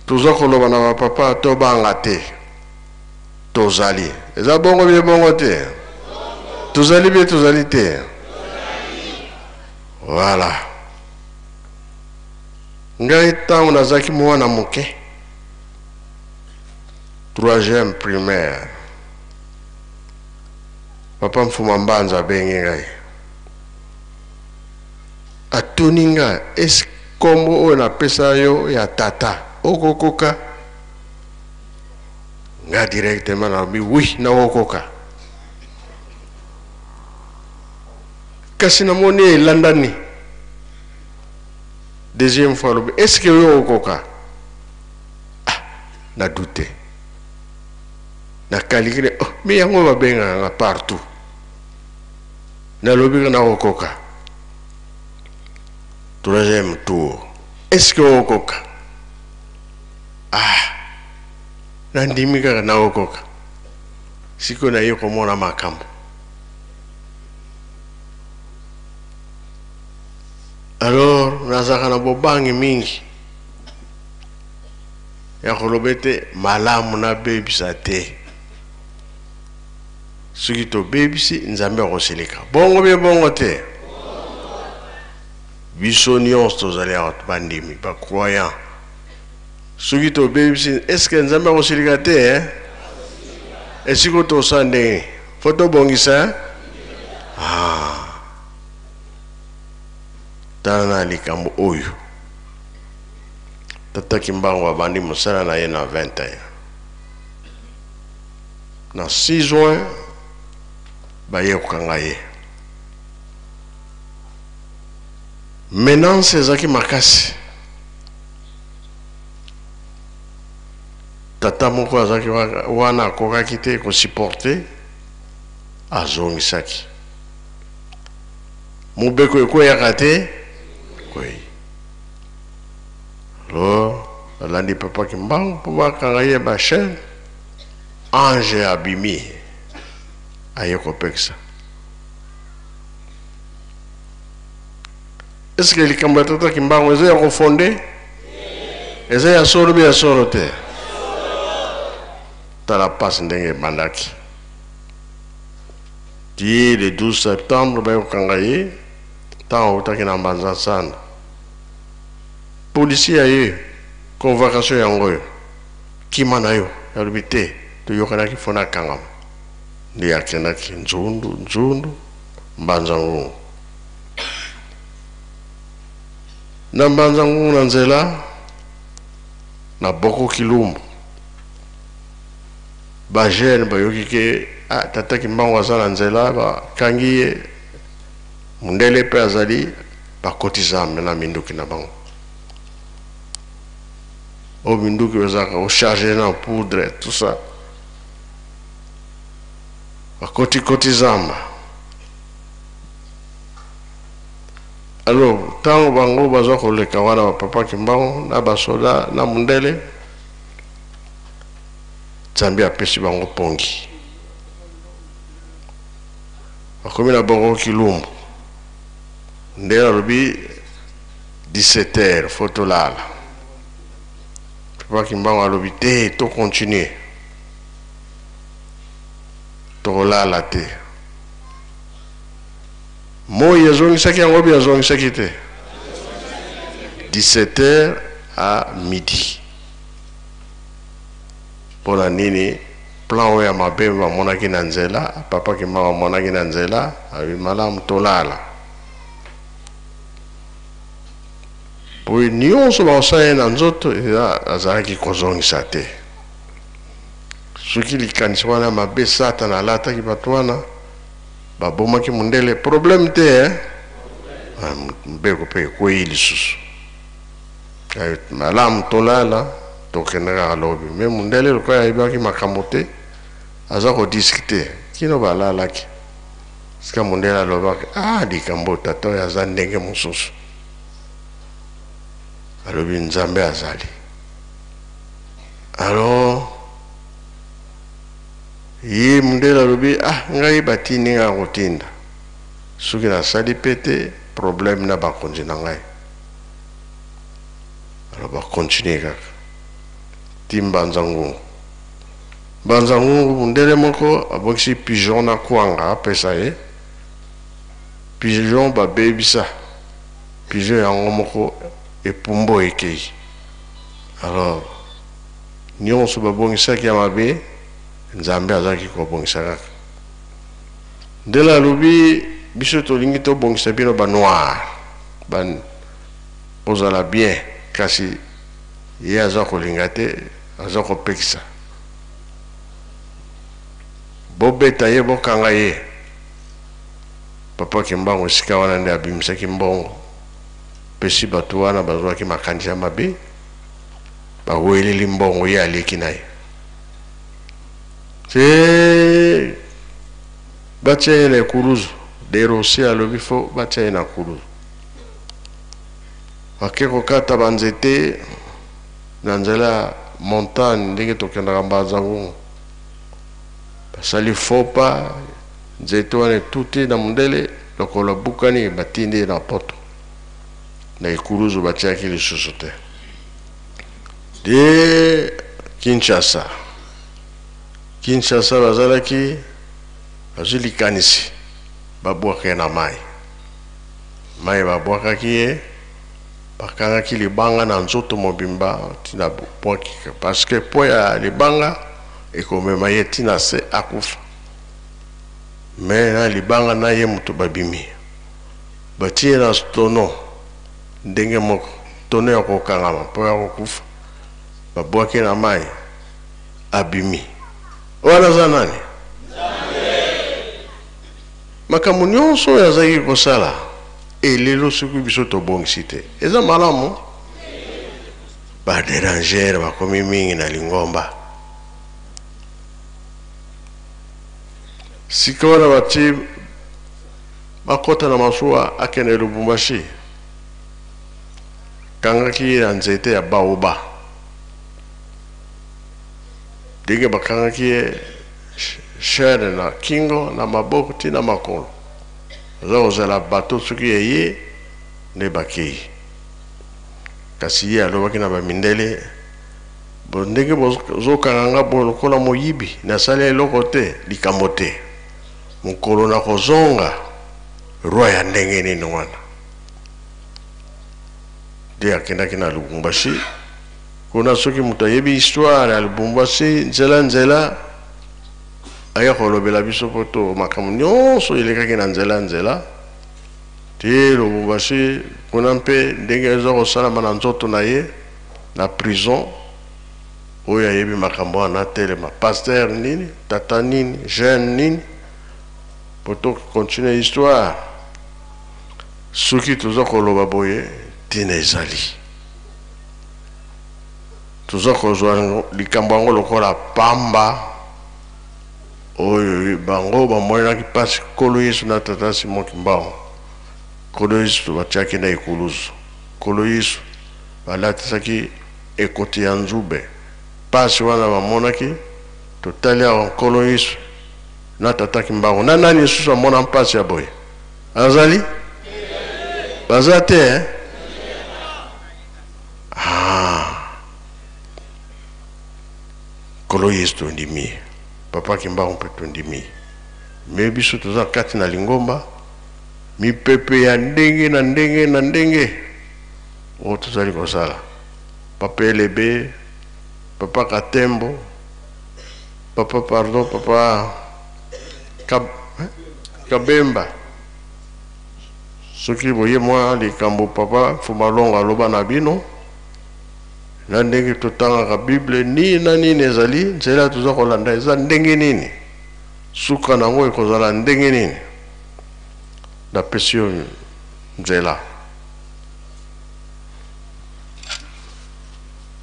Toza koloba na ba papa tobanga te. Tozali. Eza bongo bie bongo te? Tozali bie tozali te? Voilà. Ngai ntango nazalaki mwana moke, troisième primaire, papa Mfuma Mbanza abengi ngai, atuni ngai est kombo oyo napesa yo ya tata okokoka? Nga directement nalobi oui, nakokoka. Kasi namoni elandani. Deuxième fois alobi est ce que yo okokoka? Ah, na doute. Na calcule, oh, mais yango babengaka nga partout. Nalobi nga nakokoka. Troisième tour, est ce que okokoka? Ah, nandimi kaka nakokoka. Sikoyo naye komona makambo. Alors nazalaka na bobangi mingi ya koloba ete malamu nabebisa te. Soki tobebisi, Nzambe akosilika. Bongo bie bongo te? Biso nyonso tozali awa bandimi, ba croyants. Soki tobebisi, est ce que Nzambe akosilika te? Eh? Esiko tosala ndenge nini? Fo tobongisa? Eh? Ah. Tala na likambo oyo. Tata Kimbangu abandi mosala na ye na 21. Na 6 juin baye kokanga ye. Menace ezalaki makasi. Tata moko azalaki wana akokaki te ko supporter, azongisaki. Mobeko ekweyaka te? Ekweyi. Alors balandi papa Kimbangu mpo bakanga ye ba chaine. Ange abimi aye kopekisa. Est ce que likambo ya tata Kimbangu eza ya kofonde? Eza ya solo be ya solo te? Tala pasi ndenge ebandaki. Ti le 12 septembre baye kokanga ye ntango autaki na Mbanza Nsanda. Policier aye convocation yango oyo. Kima na yo. Alobi te, toyokanaki fo nakangama. Nde akendaki nzundu nzundu Mbanza Ngungu. Na Mbanza Ngungu na nzela na Boko Kilumbu, ba jeune bayoki ke ah, tata Kimbangu aza na nzela, bakangi ye, mundele pe azali, bakoti zambe na minduki na bango. Oyo minduki ezalaka o charger na poudre tout ça. Bakoti koti zamba. Alors tango bango baza koleka wana ba papa Kimbangu na ba soda na mundele, Nzambe apesi bango pongi. Bakomi na Boko Kilumbu. Ndele alobi 17 heures faut tolala. Papa Kimbangu alobi te to continuer. Tokolala te. Moi azongisaki yango bi azongisaki te. 17 heures à midi. Pona nini plan oyo ya mabe bamonaki na nzela, Papa Kimbangu amonaki na nzela, alobi malamu tolala. Boye nionso bakosala ye na nzoto eza azalaki kozongisa te. Soki likanisi wana ya mabe satana alataki bato wana babomaki mundele problème te hein? Ah, mobeko pe ekweyi lisusu. Malamu tolala tokende kaka lobi. Mais mundele lokola ayebaki makambo te aza ko discuter kino balalaki. Sika mundele alobaki ah likambo oyo tata oyo aza ndenge mosusu. Alobi Nzambe azali. Alors ye mundele alobi ah ngai batindi ngai kotinda soki nasali pe te problème na bakonzi na ngai. Alors ba continuer kaka. Ti Mbanza Ngungu. Mbanza Ngungu mundele moko abongisi pigeon na kwanga apesa ye. Pigeon babebisa. Pigeon yango moko epumbo ekei. Alors nionso babongisaki ya mabe Nzambe azalaki kobongisa kaka. Ndele alobi biso tolingi tobongisa bino ba noir ba bozala bien kasi ye aza kolinga te aza kopekisa bobeta ye bokanga ye. Papa Kimbangu esika wana nde abimisaki mbongo pesi batu wana bazuaki makanisi ya mabe baweleli mbongo ye aleki na ye te batia ye na ekuluzu Derossi alobi fo batia ye na kuluzu bake kokata ba nzete na nzela ya montagne ndenge tokendaka Mbanza Ngungu basali faux pas nzete wana etuti na mundele lokolo ebukani batindi ye na poto na ekuluzu batiaki lisusu te de Kinshasa Kinshasa bazalaki bazwi likanisi babwaka ye na mayi mayi babwakaki ye bakangaki libanga na nzoto mobimba tina bwaki parce que po ya libanga ekomema ye tina se akufa mais na libanga na ye moto babimi batie ye na tonneau ndenge moko tonneau ya kokangama po ya kokufa babwaki na mayi abimi wana aza nani makambo nyonso oyo azalaki kosala elelo soki biso tobongisi te eza malamu ba derangere bakomi mingi na lingomba sika wana bati bakota na masuwa akende Lubumbashi kangaki ye na nzete ya baoba ndenge bakangaki ye chaîne na kingo na maboko ti na makolo aza kozela bato soki eye nde bakei kasi ye alobaki na bamindele bo ndenge bozokanga nga bo lokola moyibi nasali eloko te likambo te mokolo nakozonga roi ya ndenge nini wana nde akendaki na Lubumbashi kuna soki moto ayebi histoire ya Lubumbashi nzela nzela aya kolobela biso po to makambo nyonso elekaki na nzela nzela te Lubumbashi kuna mpe ndenge eza kosalama na nzoto na ye na prison oyo ayebi makambo wana atelema pasteur nini tata nini jeune nini po to continuer histoire soki toza koloba boye ntina ezali toza kozwa likambo yango lokola pamba oyo bango bamonelaki mpasi Nkolo Yesu na tata Simon Kimbangu. Nkolo Yesu batiaki na ekuluzu. Nkolo Yesu balatisaki ekoti ya nzube. Mpasi wana bamonaki, totali awa Nkolo Yesu na tata Kimbangu. Na nani lisusu amona mpasi ya boye? Azali? Baza te eh? Ah. Nkolo Yesu tondimi ye. Papa Kimbangu mpe tondimi ye. Me biso toza kati na lingomba mipepe ya ndenge na ndenge na ndenge oyo tozali kosala. Papa Elebe, Papa Katembo, Papa pardon, Papa Kab, Kabemba. Soki boye mwa likambo Papa Mfumalongo aloba na bino na ndenge totangaka Bible nini na nini ezali nzela toza kolanda eza ndenge nini suka na yango ekozala ndenge nini napesi yo nzela.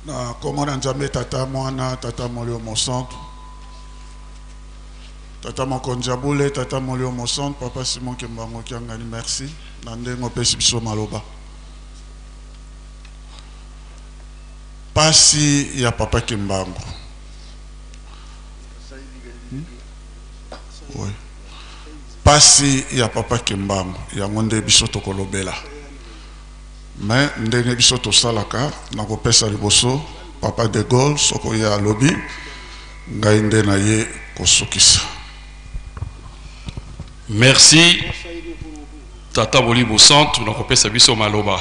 Na kombo na Nzambe Tata, Mwana, Tata Molimo Mosantu, Tata Mokonzi ya Bule, Tata Molimo Mosantu, Papa Simon Kimbangu Kiangani, merci na ndenge opesi biso maloba. Pasi ya Papa Kimbangu. Oui. Pasi ya Papa Kimbangu yango nde biso tokolobela. Mais ndenge biso tosalaka, nakopesa liboso Papa de Gaulle soko ye alobi, ngai nde na ye kosukisa. Merci Tata Molimo Santu na kopesa biso maloba.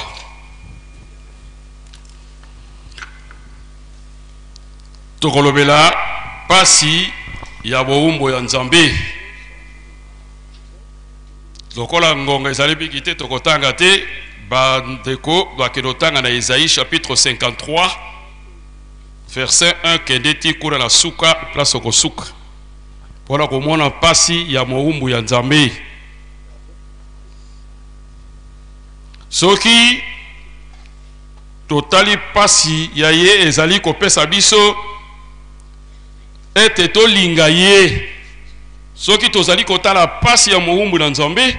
Tokolobela pasi ya bowumbo ya Nzambe. Lokola ngonga ezali mingi te, tokotanga te. Bandeko bakende kotanga na Esaïe chapitre 53 verset 1 kende ti kuna na suka place okosuka mpo na komona mpasi ya mowumbu ya Nzambe. Soki totali mpasi ya ye ezali kopesa biso ete tolinga ye. Soki tozali kotala mpasi ya mowumbu na Nzambe,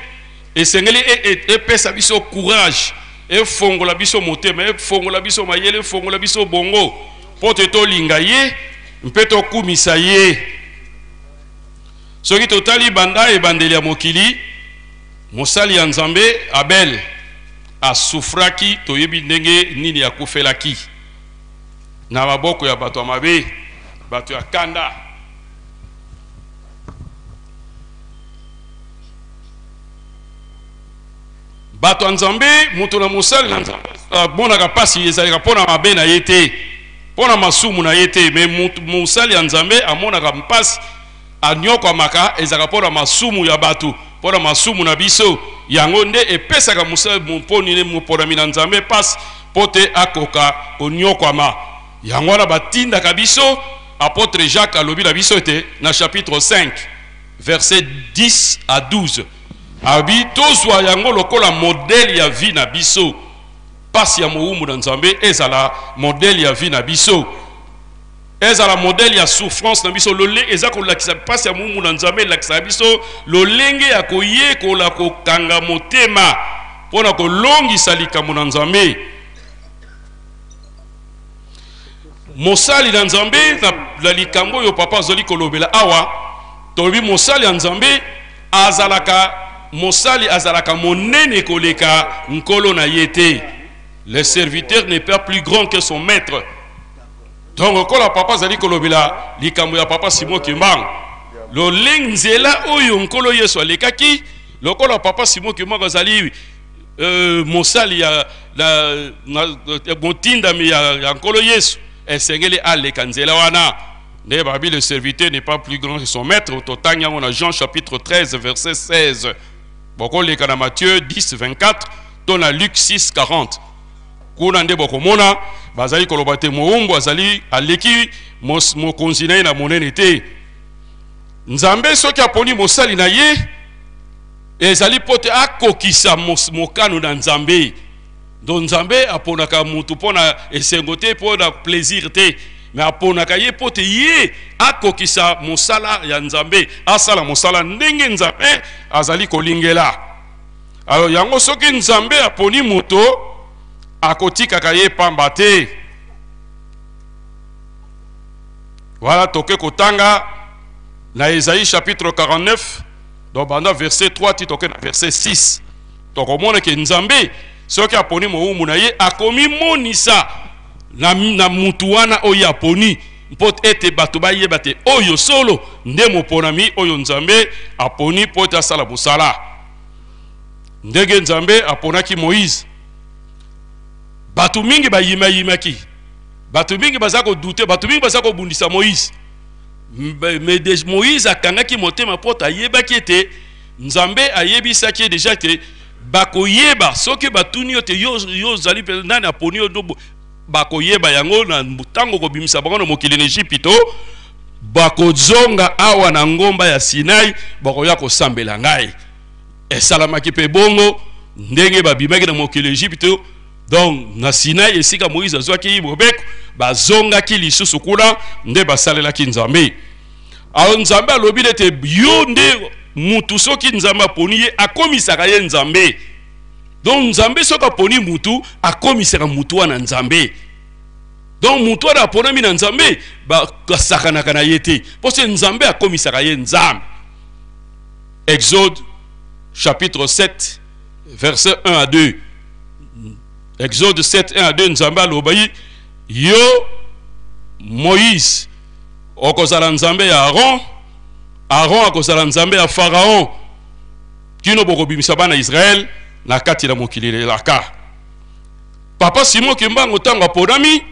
esengeli e, e, epesa biso courage, efongola biso motema, efongola biso mayele, efongola biso bongo mpo te tolinga ye mpe tokumisa ye. Soki totali banda ebandeli ya mokili, mosali ya Nzambe Abel asufraki, toyebi ndenge nini akufelaki na maboko ya bato ya mabe, bato ya kanda. Bato ya Nzambe, moto na mosali na Nzambe amonaka mpasi ezalaka mpo na mabe na ye te, mpo na masumu na ye te, me mosali ya Nzambe amonaka mpasi, anyokwamaka ezalaka mpo na masumu ya bato, mpo na masumu na biso. Yango nde epesaka moponi moponami na Nzambe mpasi mpo te akoka konyokwama. Yango wana batindaka biso, apotre Jacques alobi na biso ete na chapitre 5 verset 10 à 12, abi tozwa yango lokola modèle ya vie na biso. Pasi ya mowumbu na Nzambe ezala modèle ya vie na biso, ezala modèle ya souffrance na biso. Lole eza kolakisa pasi ya mowumbu na Nzambe, elakisaka biso lolenge ya koyekola kokanga motema mpo na kolongisa likambo na Nzambe. Mosali na Nzambe na, na likambo oyo papa azali kolobela awa, tolobi mosali ya Nzambe azalaka mosali azalaka monene koleka nkolo na ye te. Le serviteur n'est pas plus grand que son maître. Donc lokola papa azali kolobela likambo ya papa Simon Kimbangu, lolenge nzela oyo nkolo Yesu alekaki, lokola papa Simon Kimbangu azali mosali ya, na, na, motindami ya, ya nkolo Yesu, esengeli aleka nzela wana. Nde babi le serviteur n'est pas plus grand que son maître. Totangi yango na Jean chapitre 13 verset 16, bokoleka na Matthieu 10 24 to na Luc 6 40. Kuna nde bokomona bazali koloba te mowumbu azali aleki mokonzi na ye na monene te. Nzambe soki aponi mosali na ye, ezali mpo te akokisa mokano na Nzambe. Donc Nzambe aponaka mutu mpo na esengo te, mpo na plaisir te, mais aponaka ye mpo te ye akokisa mosala ya Nzambe, asala mosala ndenge Nzambe azali kolingela. Alors yango soki Nzambe aponi moto, akotikaka ye pamba te. Voilà, toke kotanga na Esaïe chapitre 49, donc banda verset 3 ti toke na verset 6. Tokomona ke Nzambe soki aponi mowumbu na ye, akomimonisa na, na mutu wana oyo aponi, mpo ete bato bayeba te oyo solo nde moponami oyo Nzambe aponi mpo ete asala mosala. Ndenge Nzambe aponaki Moïse, bato mingi bayimayimaki, bato mingi baza kodute, bato mingi baza kobundisa Moïse. Mais Moïse akangaki motema mpo ayebaki ete Nzambe ayebisaki ye deja ete bakoyeba soki batuni yo te yo, yo ozali mpe nani aponi yo, bakoyeba yango na ntango kobimisa bango na mokili na Ejipito, bakozonga awa na ngomba ya Sinai, bakoya kosambela ngai. Esalamaki mpe bongo ndenge babimaki na mokili ya Ejipito, donc na Sinai esika Moïse azwaki mobeko, bazongaki lisusu kuna nde basalelaki Nzambe. Alors Nzambe alobi ete yo nde mutu, soki Nzambe aponi ye akomisaka ye Nzambe. Donc Nzambe soki aponi mutu akomisaka mutu wana Nzambe. Donc mutu wana aponami na Nzambe basakanaka na ye te, mpo se Nzambe akomisaka ye Nzambe. Exode chapitre 7 verset 1 à 2. Exode 7 1 à 2, Nzambe alobi yo Moïse okozala Nzambe ya Aaron, Aaron akozala Nzambe ya Pharaon, kino bokobimisa bana Israël na kati na mokili elaka. Papa Simon Kimbangu ntango aponami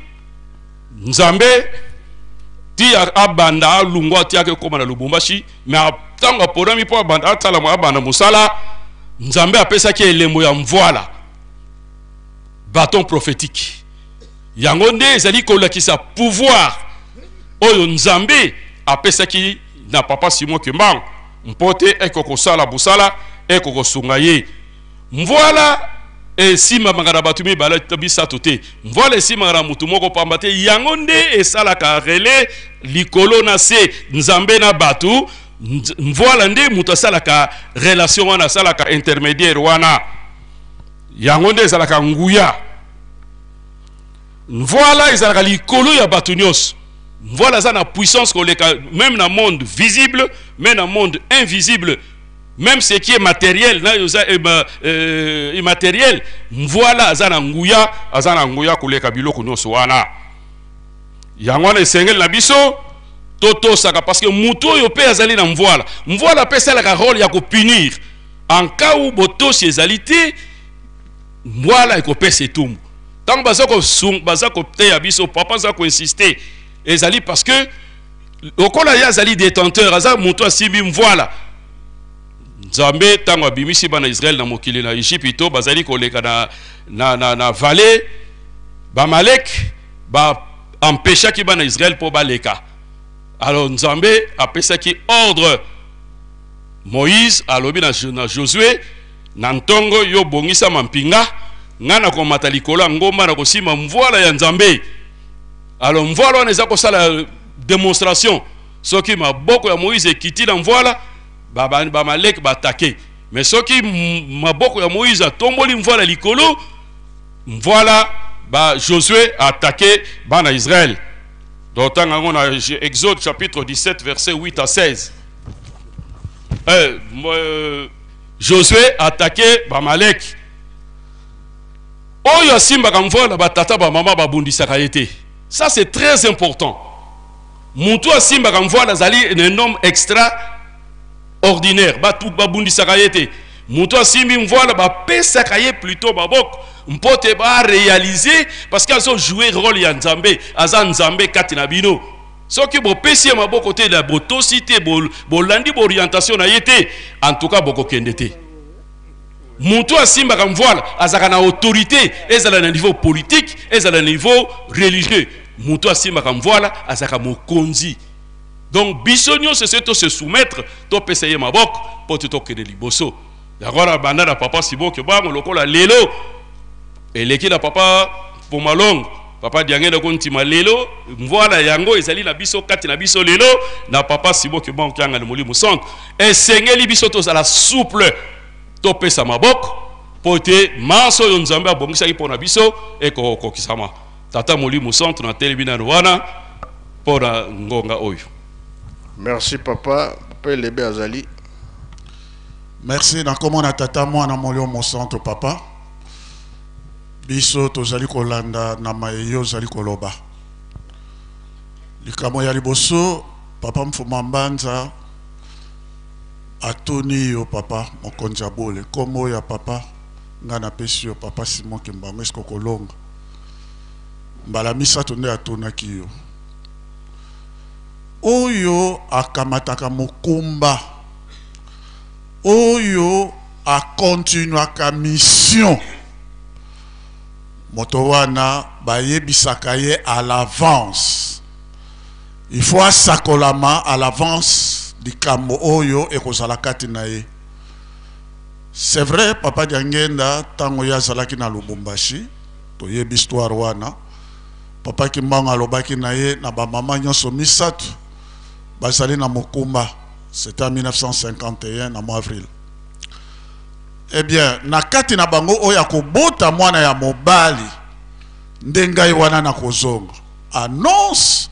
Nzambe ti abanda alungwa ti akekoma na Lubumbashi, mais ntango aponami mpo abanda atalama abanda mosala, Nzambe apesaki elembo ya mvwala, baton prophétique. Yango nde ezali kolakisa pouvoir oyo Nzambe apesaki na papa Simon Kimbangu mpo te eko kosala mosala, eko kosunga ye. Mvwala esimbamaka na bato mibale to misato te, mvwala esimbamaka na motu moko pamba te. Yango nde esalaka relais likolo na se, Nzambe na bato. Mvwala nde moto asalaka relation wana, asalaka intermediaire wana. Yango nde ezalaka nguya. Mvwala ezalaka likolo ya bato nyonso. Mvwala aza na puissance koleka même na monde visible, mais na monde invisible, même ce qui est matériel na yoza immatériel. Mvwala aza na nguya, aza na nguya koleka biloko nyonso wana. Yango wana esengeli na biso totosaka, parce que motu oyo mpe azali na mvwala, mvwala mpe esalaka rôle ya kopunir en cas où botosi ezali te. Mvwala ekopesa etumbu. Ntango baza koteya biso, papa aza koinsiste, ezali parce que lokola ye azali détenteur, aza motu asimbi mvwala. Nzambe ntango abimisi bana Israël na mokili na Egypte, bazali koleka na vallée, Bamalek baempêchaki bana Israël mpo baleka. Alors Nzambe apesaki ordre, Moïse alobi na Josué: na ntongo yo bongisa mampinga, ngai nakomata likolo ya ngomba na kosimba mvwala ya Nzambe. Alors mvwala wana eza kosala démonstration. Soki maboko ya Moïse ekiti na mvwala, Bamalek baatake. Mais soki maboko ya Moïse atomboli mvwala likolo, mvwala ba Josué attaqué bana Israël. Donc ntango yango na Exode chapitre 17 verset 8 à 16, Josué attaqué Bamalek. Oyo asimbaka mvwala, batata bamama babundisaka ye te. Ça, c'est très important. Mutu asimbaka mvwala azali un homme extra ordinaire, bato babundisaka ye te. Mutu asimbi mvwala, bapesaka ye plutôt maboko mpo te baréaliser, parce que azojouer rôle ya Nzambe, aza Nzambe kati na bino. Soki bopesi ye maboko te, na botosi te, bolandi boorientation na ye te, en tout cas bokokende te. Mutu asimbaka mvwala azalaka na autorité, ezala na niveau politique, ezala na niveau religieux. Mutu asimbaka mvwala azalaka mokonzi. Donc biso nyonso ese to se soumettre, topesa ye maboko mpo te tokende liboso. Yango wana banda na papa Simon Kimbangu, lokola lelo eleki na papa Pomalongo, papa Diangenda kontima, lelo mvwala yango ezali na biso, kati na biso lelo na papa Simon Kimbangu Kiangani Molimo Centre. Esengeli biso tozala souple, topesa maboko mpo te manso oyo Nzambe abongisaki mpo na biso ekokokisama. Tata Molimo Centre, natelemi nano wana mpo na ngonga oyo. Merci papa. Papa Elebe azali. Merci na komona tata, mwana, molimo mosantu. Papa, biso tozali kolanda na maye yo ozali koloba. Likambo ya liboso, papa Mfuma Mbanza atuni yo, papa mokonzi ya bole, nkombo ya papa ngai napesi yo, papa Simon Kimbangu, eske okolonga? Mbala misato nde atunaki yo. Oyo akamataka mokumba, oyo akontinuaka mission, moto wana bayebisaka ye à l'avance. Il faut asakolama à l'avance likambo oyo ekozala kati na ye. C'est vrai, papa Diangenda, ntango ye azalaki na Lubumbashi, toyebi histoire wana, papa Kimbangu alobaki na ye na bamama nyonso misato bazali na mokumba. C'était en 1951 na mois avril. Eh bien, na kati na bango oyo akobota mwana ya mobali nde ngai wana na kozonga. Annonce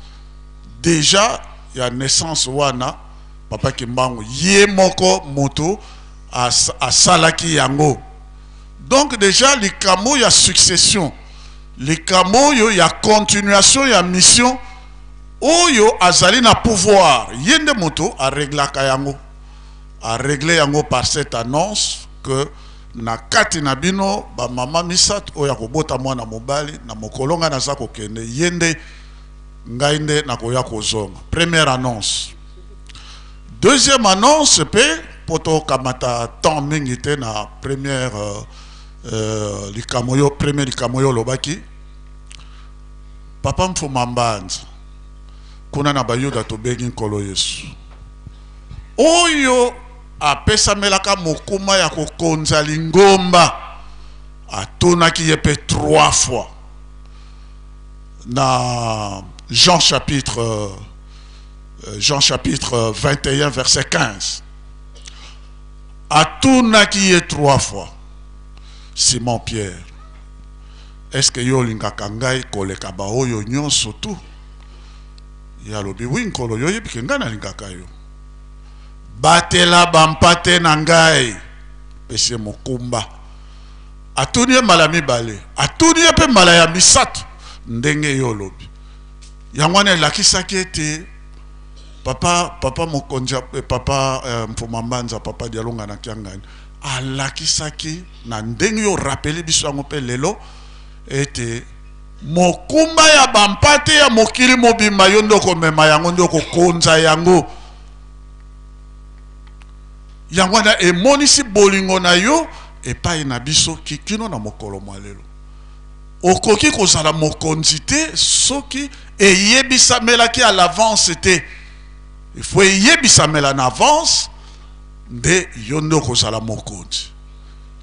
déjà ya naissance wana, papa Kimbangu ye moko moto asalaki yango. Donc déjà likambo ya succession, likambo oyo ya continuation ya mission. Oyo azali na pouvoir, ye nde moto areglaka yango. Aregle yango par cette annonce que na kati na bino ba mama misato oyo akobota mwana mobali na mokolo ngai naza kokende, ye nde ngai nde nakoya kozonga. Première annonce. Deuxième annonce pe po tokamata temps mingi te na première likambo yo, premier likambo yo olobaki Papa Mfuma Mbanza kuna na Bayuda tobengi Nkolo Yesu oyo apesamelaka mokuma ya kokonza lingomba, atunaki ye pe 3 fois na Jean chapitre 21 verset 15. Atunaki ye 3 fois, Simon Pierre, est-ce que yo olingaka ngai koleka baoyo nyonso tu? Ye alobi, oui Nkolo, yo oyebi ke ngai nalingaka yo. Batela bampate na ngai. Pesi ye mokumba. Atuni ye mbala mibale, atuni ye mpe mbala ya misato, ndenge yo olobi. Yango wana elakisaki ete papa, papa mokonzi, papa Mfuma Mbanza, papa Dialonga na Kiangani, alakisaki na ndenge yo rappeli biso yango mpe lelo ete mokumba ya bampate ya mokili mobimba yo nde okomema yango, nde okokonza yango. Yango wana emonisi bolingo na yo epai na biso kino na mokolo mwa lelo. Okoki kozala mokonzi te soki eyebisamelaki à l'avance te. Il faut eyebisamela na avance nde yo nde okozala mokonzi.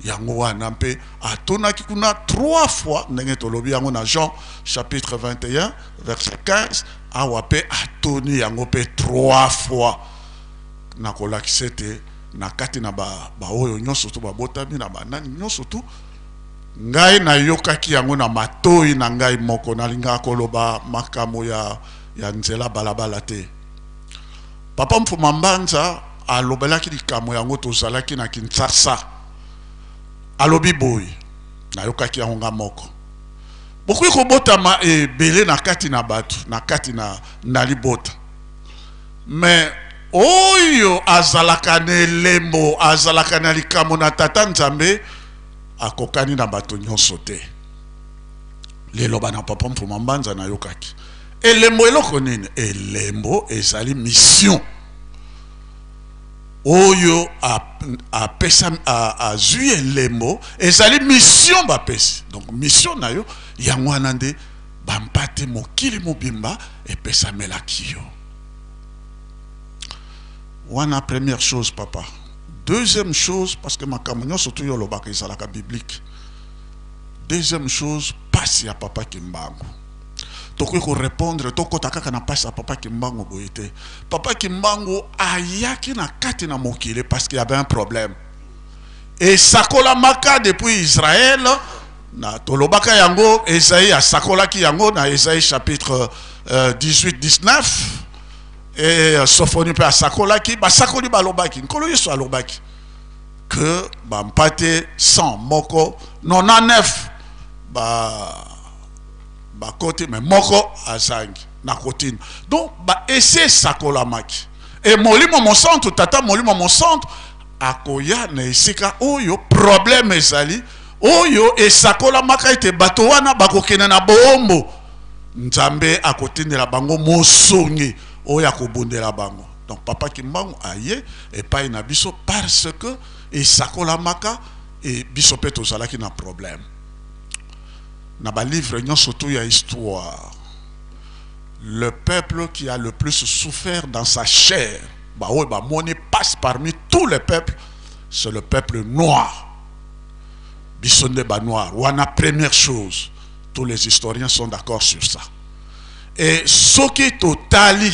Yango wana mpe atunaki kuna 3 fois ndenge tolobi yango na Jean chapitre 21 verset 15, awa mpe atuni yango mpe 3 fois na kolakisa ete na kati na baoyo nyonso tu babotami na banani nyonso tu, ngai nayokaki yango na matoi na ngai moko. Nalingaka koloba makambo ya nzela balabala te. Papa Mfuma Mbanza alobelaki likambo yango, tozalaki na Kinshasa. Alobi boye, nayokaki yango nga moko. Bokoki kobotama ebele na kati na bato, na kati na libota. Mais oyo azalaka na elembo, azalaka na likambo na Tata Nzambe, akokani na bato nyonso te. Liloba na Papa Mfuma Mbanza nayokaki. Elembo eloko nini? Elembo ezali mission. Oyo apesa, azwi elembo, ezali mission bapesi. Donc mission na yo, yango wana nde bampate mokili mobimba epesamelaki yo. Wana première chose, papa. Deuxième chose, parce que makambo nyonso tu yo olobaka ezalaka biblique. Deuxième chose, pasi ya Papa Kimbangu. Tokoki ko répondre, tokota kaka na pasi ya Papa Kimbangu boye te. Papa Kimbangu ayaki na kati na mokili parce qu'il y avait un problème. Esakolamaka depuis Israël, na tolobaka yango, Esaïe asakolaki yango na Esaïe chapitre 18, 19. Et Sophonie pe asakolaki, basakoli balobaki, Nkolo Yesu alobaki que bampate 100 moko 99 bakoti, mais moko azangi na kotina. Donc ba ese esakolamaki. Et molimo mosantu, tata molimo mosantu akoya na esika oyo problème ezali, oyo esakolamaka ete bato wana bakokende na boombo. Nzambe akotindela bango mosungi oyo akobundela bango. Donc Papa Kimbangu aye epai na biso parce que esakolamaka et biso pe tozalaki na problème. Na ba livre nyonso tu ya histoire, le peuple qui a le plus souffert dans sa chair, ba oyo ba moni passe parmi tous les peuples, c'est le peuple noir. Biso nde ba noir. Wana première chose, tous les historiens sont d'accord sur ça. Et soki totali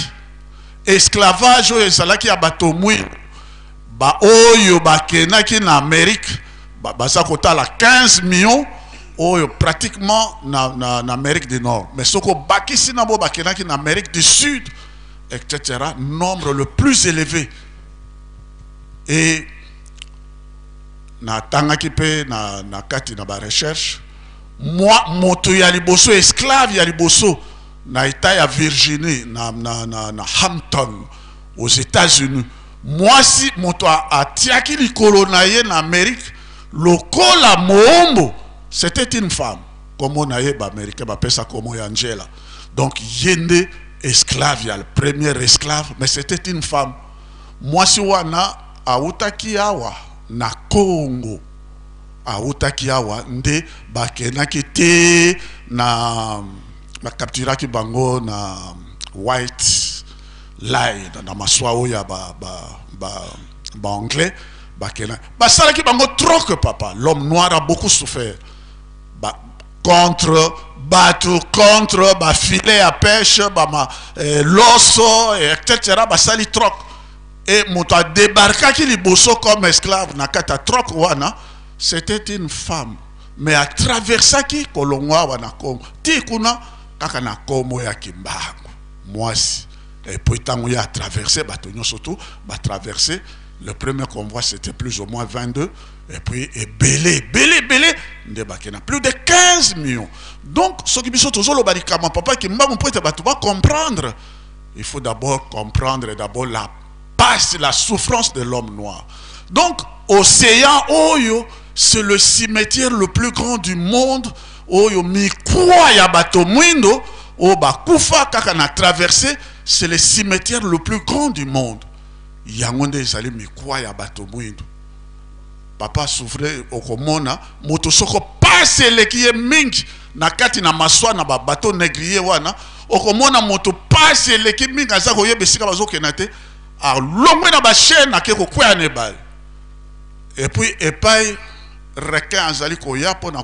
esclavage oyo ezalaki ya bato mwindu, ba oyo bakendaki na Amérique, baza kotala 15 millions oyo pratiquement na Amérique du Nord. Mais soko bakisi na bo bakendaki na Amérique du Sud, et cetera, nombre le plus élevé. Et na tangaki pe na kati na ba recherche, moi moto ya liboso, esclave ya liboso Na Etat ya Virginie, na, na, na, na Hampton, aux Etats-Unis. Mwasi moto atiaki likolo na ye na Amérique lokola moombo, c'était une femme. Kombo na ye ba Américains bapesa kombo ya Angela. Donc ye nde esclave ya premier esclave, mais c'était une femme. Mwasi wana awutaki awa na Congo. Awutaki awa nde bakendaki te na ba capturaki bango na White Line, na maswa oyo ya ba, ba, ba, ba anglais. Bakenda basalaki bango troc. Papa, l'homme noir a beaucoup souffert. Ba, contre bato, contre ba filet ya pêche, ba loso, etc. Basali troc et moto adébarquaki liboso comme esclave na kati ya troc wana, c'était une femme, mais atraversaki kolongwa awa na Congo ti kuna kaka na kombo ya Kimbangu, mwasi. Et puis ntango ye atraverse, bato nyonso tu batraverse. Le premier convoi, c'était plus ou moins 22, et puis ebele, ebele, ebele nde bakenda, plus de 15 millions. Donc soki biso tozoloba likambo papa Kimbangu, mpo ete bato bacomprendre, il faut d'abord comprendre d'abord la passe, la souffrance de l'homme noir. Donc océan oyo, c'est le cimetière le plus grand du monde, oyo mikuwa ya bato mwindo oyo bakufa kaka na traversée. C'est le cimetière le plus grand du monde. Yango nde ezali mikuwa ya bato mwindo. Papa souffre. Okomona moto soko pasi eleki ye mingi na kati na maswa na babateau négrier wana, okomona moto pasi eleki mingi, aza koyeba esika bazokenda te, alongwe na bachaîne, ake kokwea na ebale. Et puis epai requin azali koya mpona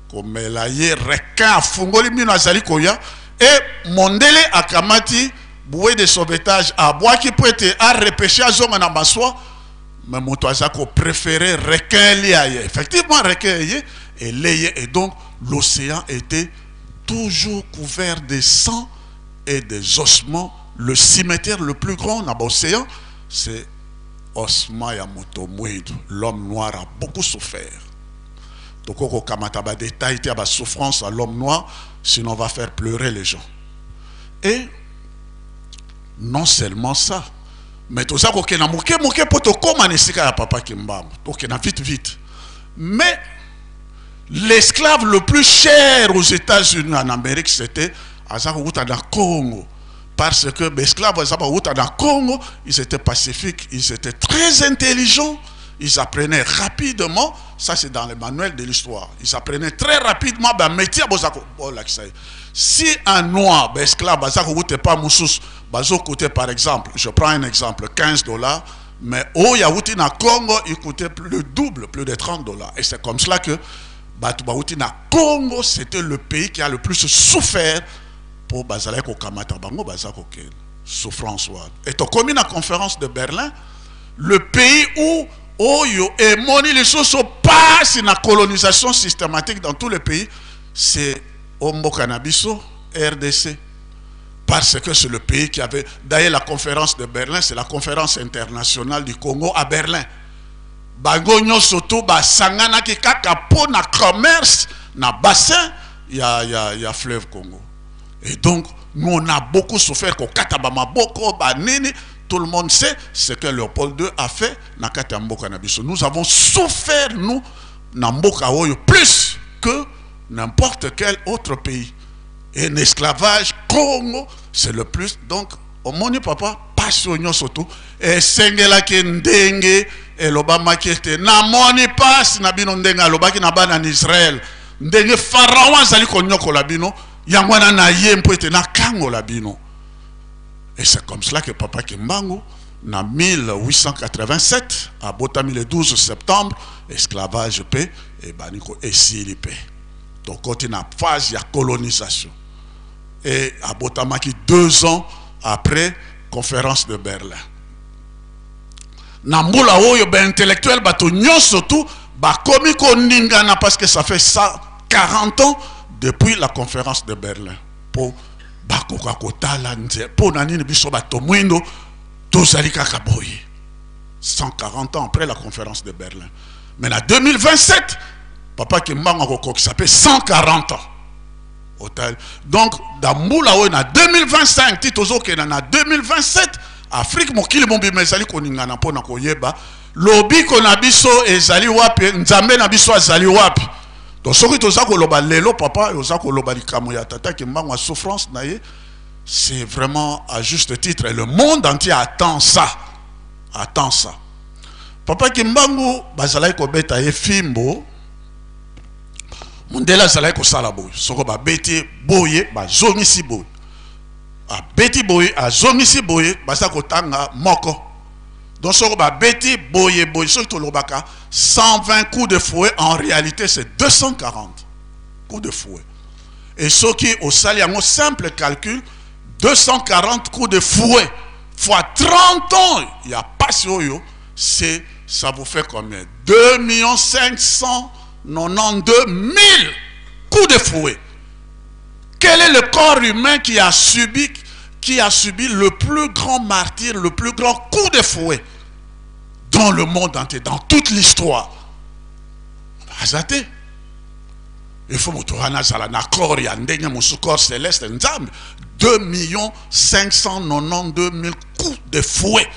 komela ye, requin afungoli mino, azali koya, e mondele akamati bouée de sauvetage, abwaki mpo ete arepêche, azonga na maswa. Mais moto aza kopréférer requin elia ye. Effectivement, requin eye eleye. Et donc l'océan était toujours couvert de sang et des ossements. Le cimetière le plus grand na baocéan, c'est osement ya moto mwindo. L'homme noir a beaucoup souffert. Tokoki kokamata badétail te ya basouffrance à l'homme noir, sinon on va faire pleurer les gens. Et non seulement ça, mais toza kokenda moke moke mpo tokóma na esika ya papa Kimbangu. Tokenda vite vite. Mais l'esclave le plus cher aux États-Unis, en Amérique, c'était aza kokuta na Congo, parce que l'esclave aza kokuta na Congo, ils étaient pacifiques, ils étaient très intelligents, ils apprenaient rapidement. Ça, c'est dans les manuels de l'histoire. Ils apprenaient très rapidement ben métier. Boza bolakisa ye, si un noir, ben esclave aza kokuta pa mosusu, bazocoûter, par exemple, je prends un exemple, 15 dollars, mais oyo awuti na Congo, il coûtait plus le double, plus de 30 dollars. Et c'est comme cela que bato bauti na Congo, c'était le pays qui a le plus souffert, mpo bazalaki kokamata bango, baza kokende. Souffrance wana. Et tokomi na conférence de Berlin, le pays où oyo emoni lisusu pasi na colonisation systématique dans tous les pays, c'est mboka na biso RDC, parce que c'est le pays qui avait, d'ailleurs, la conférence de Berlin, c'est la conférence internationale du Congo à Berlin. Bango nyonso to basanganaki kaka mpo na commerce na bassin ya fleuve Congo. Et donc nous, on a beaucoup souffert, kokata bamaboko, banini. Tout le monde sait ce que Léopold II a fait na kati ya mboka na biso. Nous avons souffert, nous, na mboka oyo, plus que n'importe quel autre pays. Et l'esclavage, Congo, c'est le plus. Donc omoni, papa, pasi oyo nyonso tu esengelaki ndenge elobamaki ete namoni pasi na bino, ndenge alobaki na bana na Israele, ndenge Farao azali konyokola bino, yango wana na ye mpo ete nakangola bino. Et c'est comme cela que papa Kimbangu, na 1887, abotami le 12 septembre. Esclavage mpe ebandi ko esili mpe tokoti na phase ya colonisation. Et abotamaki 2 ans après conférence de Berlin. Na mbula oyo, baintellectuel, bato nyonso tu bakomi koningana, parce que ça fait 140 ans depuis la conférence de Berlin, mpo bakoka kotala nze mpo na nini biso bato mwindo tozali kaka boye, 140 ans après la conférence de Berlin. Mais na 2027, papa Kimbangu akokokisa mpe 140 ans. Otali donc na mbula oyo na 2025 ti tozokenda na 2027, Afrique, mokili mobimba ezali koningana mpo na koyeba lobiko na biso ezali wapi, Nzambe na biso azali wapi. Donc soki toza koloba lelo, papa, oza koloba likambo ya tata Kimbangu ya souffrance na ye, c'est vraiment à juste titre et le monde entier attend ça, attend ça. Papa Kimbangu, bazalaki kobeta ye fimbo, mondele azalaki kosala boye, soko babeti boye, bazongisi boye, abeti boye, azongisi boye, baza kotanga moko. Donc soko babeti boye boye, soki tolobaka 120 coups de fouet, en réalité c'est 240 coups de fouet. Et soki osali yango simple calcul, 240 coups de fouet fois 30 ans ya pasi oyo, c'est ça vous fait combien? 2 592 000 coups de fouet. Quel est le corps humain qui a subi le plus grand martyre, le plus grand coup de fouet dans le monde entier, dans toute l'histoire? Aza te. Il faut moto wana azala na corps ya ndenge mosusu, corps céleste. Nzambe, 2 592 000 coups de fouet,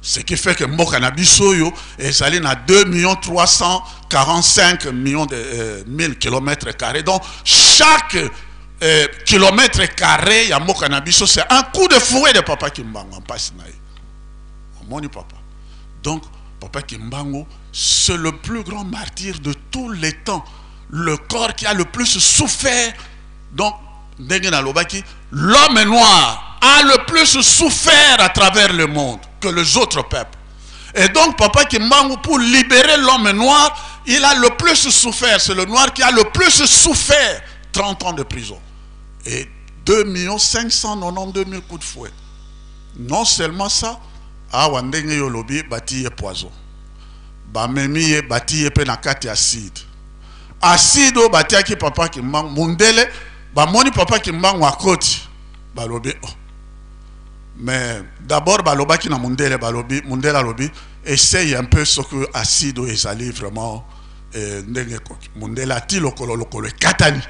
ce qui fait que mboka na biso oyo ezali na 2 345 millions de 1000 kilomètres carrés. Donc chaque kilomètre carré ya mboka na biso, c'est un coup de fouet de papa Kimbangu. Mpasi na ye omoni papa. Donc papa Kimbangu, c'est le plus grand martyr de tous les temps, le corps qui a le plus souffert. Donc ndenge nalobaki, l'homme noir a le plus souffert à travers le monde que les autres peuples. Et donc papa Kimbangu, pour libérer l'homme noir, il a le plus souffert. C'est le noir qui a le plus souffert, 30 ans de prison et 2 592 000 coups de fouet. Non seulement ça, awa ndenge yo olobi, bati ye poison, bamemi ye, bati ye mpe na kati ya acide. Acide oyo batiaki papa Kimbangu, mundele bamoni papa Kimbangu akoti, balobi: "Oh." Mais d'abord balobaki na mundele, balobi, mundele alobi: "Essaye un peu soki acide oyo ezali vraiment ndenge ekoki." Mundele ati lokolo, lokolo ekatani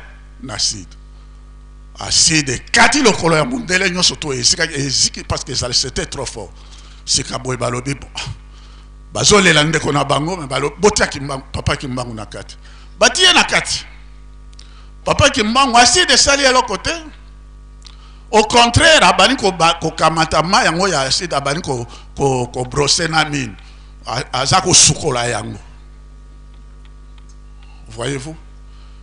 na acide. Acide ekati lokolo ya mundele nyonso to esika eziki, parce que ezali, c'était trop fort. Sika boye balobi: "Bon." Bazolela ndeko na bango, me balobi: "Botia Kimbangu, papa Kimbangu na kati." Batie ye na kati, papa Kimbangu, acide esali eloko te. Au contraire, abandi kokamata mai yango ya acide, abandi kobrosser na mino, aza kosukola yango. Voyez-vous,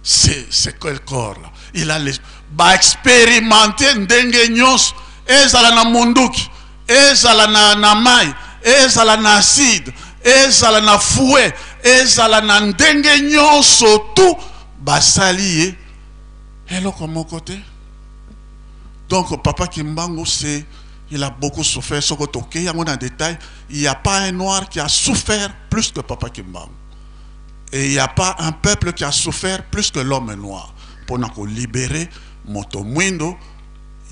c'est quel corps là? Il a les baexpérimenté ndenge nyonso, ezala na munduki, ezala na mai, ezala na acide, ezala na fouet, ezala na ndenge nyonso tu basali ye, eloko moko te. Donc papa Kimbangu, c'est il a beaucoup souffert. Soko tokei yango na détail, il n'y a pas un noir qui a souffert plus que papa Kimbangu et il n'y a pas un peuple qui a souffert plus que l'homme noir mpona kolibérer moto mwindo.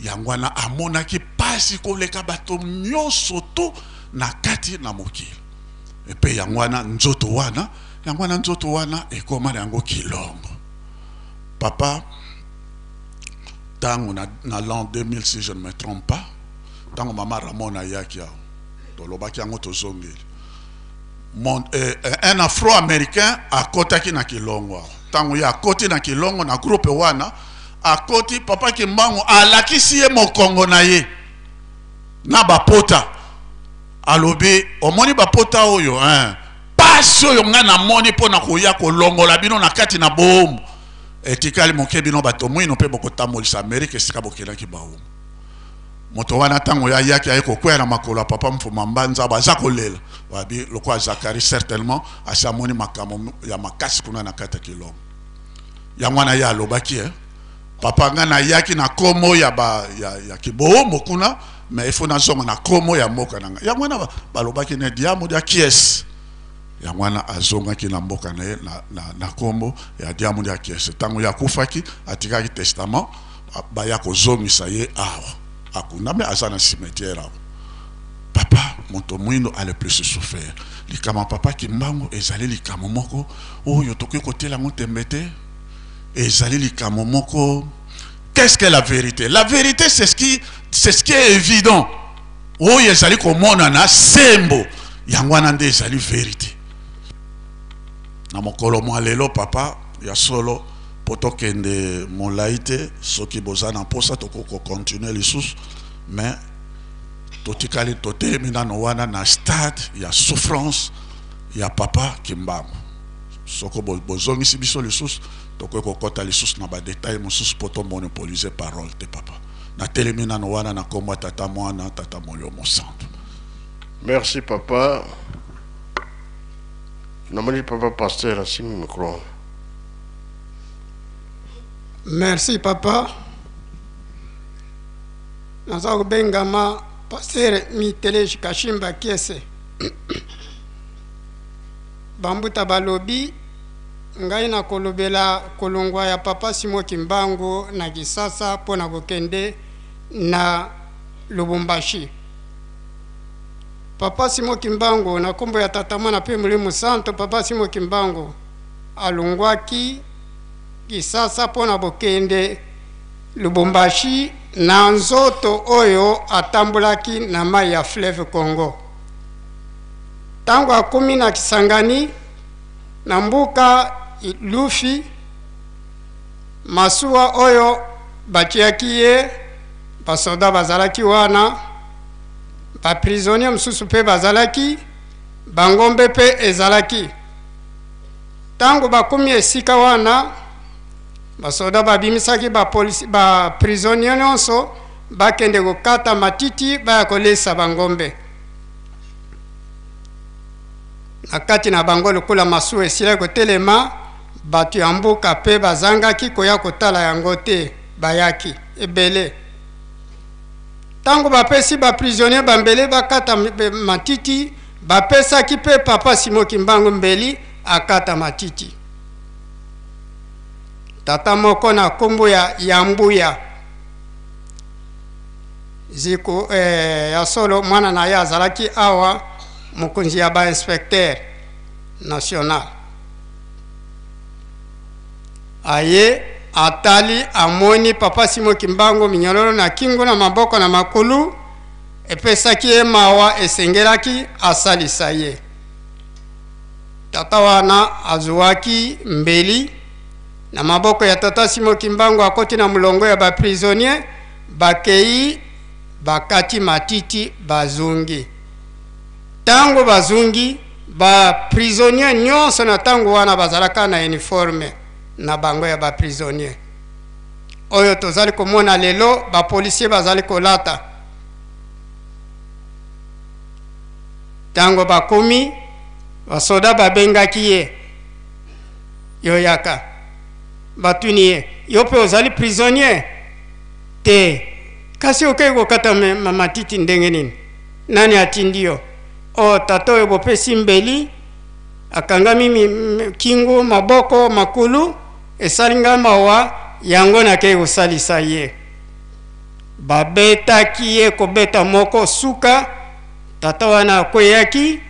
Yango wana amonaki pasi koleka bato nyonso tu na kati na mokili. Epe yango wana nzoto wana, yango wana nzoto wana ekóma na yango kilongo. Papa, ntango na l'an 2000, si je ne me trompe pas, ntango mama Ramon ayaki awa, tolobaki yango, tozongeli. Un Afro-Américain akotaki na kilongo awa. Ntango ye akoti na kilongo na groupe wana, akoti, papa Kimbangu alakisi ye mokongo na ye na bapota. Alobi: "Omoni bapota oyo, hein? Pasi oyo ngai namoni mpo na koya kolongola bino na kati na boombo, etikali moke, bino bato mwino mpe bokotambolisa Amerika esika bokendaki baomo." Moto wana, ntango ye ayaki, aye kokwea na makolo ya papa Mfuma Mbanza, baza kolela. Babi lokola Zakari, certainement asi amoni makambo ya makasi kuna na kati ya kilongo. Yango wana ye alobaki: "Eh, papa, ngai nayaki na komo ya kiboombo kuna, mais ifo nazonga na komo ya mboka na ngai." Yango wana balobaki ne Diamu dia Kiese. Yango wana azongaki na mboka na ye na kombo ya Diamu dia Kiese. Ntango ye akufaki, atikaki testament, baya kozongisa ye awa, akundami, aza na cimetière awa. Papa, moto mwindo a le plus souffert. Likambo ya papa Kimbangu ezali likambo moko oyo tokoki kotela yango tembe te. Ezali likambo moko. Qu'est-ce que la vérité? La vérité, c'est ce qui, c'est ce qui est évident. Oyo ezali komonana sembo, yango wana nde ezali vérité. Na mokolo mwa lelo, papa, ya solo, mpo tokende molai te, soki boza na mposa tokoki kocontinue lisusu, mais totikali totelemi nano wana na stade ya souffrance ya papa Kimbangu. Soko bozongisi biso lisusu, tokoki kokɔta lisusu na badetail mosusu mpo tomonopolize parole te. Papa, natelemi nano wana na nkombo ya Tata, Mwana, Tata Molimo Mosantu. Merci papa. Namoni papa pasteur asimbi micro. Merci papa. Naza kobengama pasteur Miteleji Kashimba Kiese. Bambuta balobi ngai na kolobela kolongwa ya papa Simon Kimbangu na Kisasa mpo na kokende na Lubumbashi. Papa Simon Kimbangu, na nkombo ya Tata, Mwana mpe Molimo Santo, papa Simon Kimbangu alongwaki Kisasa mpo na bokende Lubumbashi na nzoto oyo atambolaki na mai ya fleuve Congo. Ntango akomi na Kisangani, na mboka Lufi, masuwa oyo batiaki ye, basoda bazalaki wana, baprisonnier mosusu mpe bazalaki, bangombe mpe ezalaki. Ntango bakomi esika wana, basoda babimisaki baprisonnier nyonso bakende kokata matiti baya kolesa bangombe. Na kati na bango, lokola masuwa esilaki kotelema, bato ya mboka mpe bazangaki koya kotala yango te, bayaki ebele. Ntango bapesi baprisonnier bambele bakata matiti, bapesaki mpe papa Simon Kimbangu mbeli akata matiti. Tata moko na nkombo ya Yambuya Ziko, ya solo mwana na ye azalaki awa mokonzi ya bainspecteur national, aye atali, amoni papa Simon Kimbangu minyololo na kingo, na maboko, na makulu, epesaki ye mawa, esengelaki asalisa ye. Tata wana azuwaki mbeli na maboko ya tata Simon Kimbangu, akoti na molongo ya baprisonnier, bakei bakati matiti, bazongi. Ntango bazongi, baprisonnier nyonso na ntango wana bazalaka na uniforme na bango ya baprisonnier oyo tozali komona lelo bapolisier bazali kolata. Ntango bakomi, basoda babengaki ye: "Yo yaka." Batuni ye: "Yo mpe ozali prisonnier te? Kasi okei kokata matiti ndenge nini? Nani atindi yo?" "O tata oyo bopesi mbeli, akangami kingo, maboko, makulu, esali ngai mawa, yango nakei kosalisa ye." Babetaki ye kobeta moko suka, tata wana akweyaki,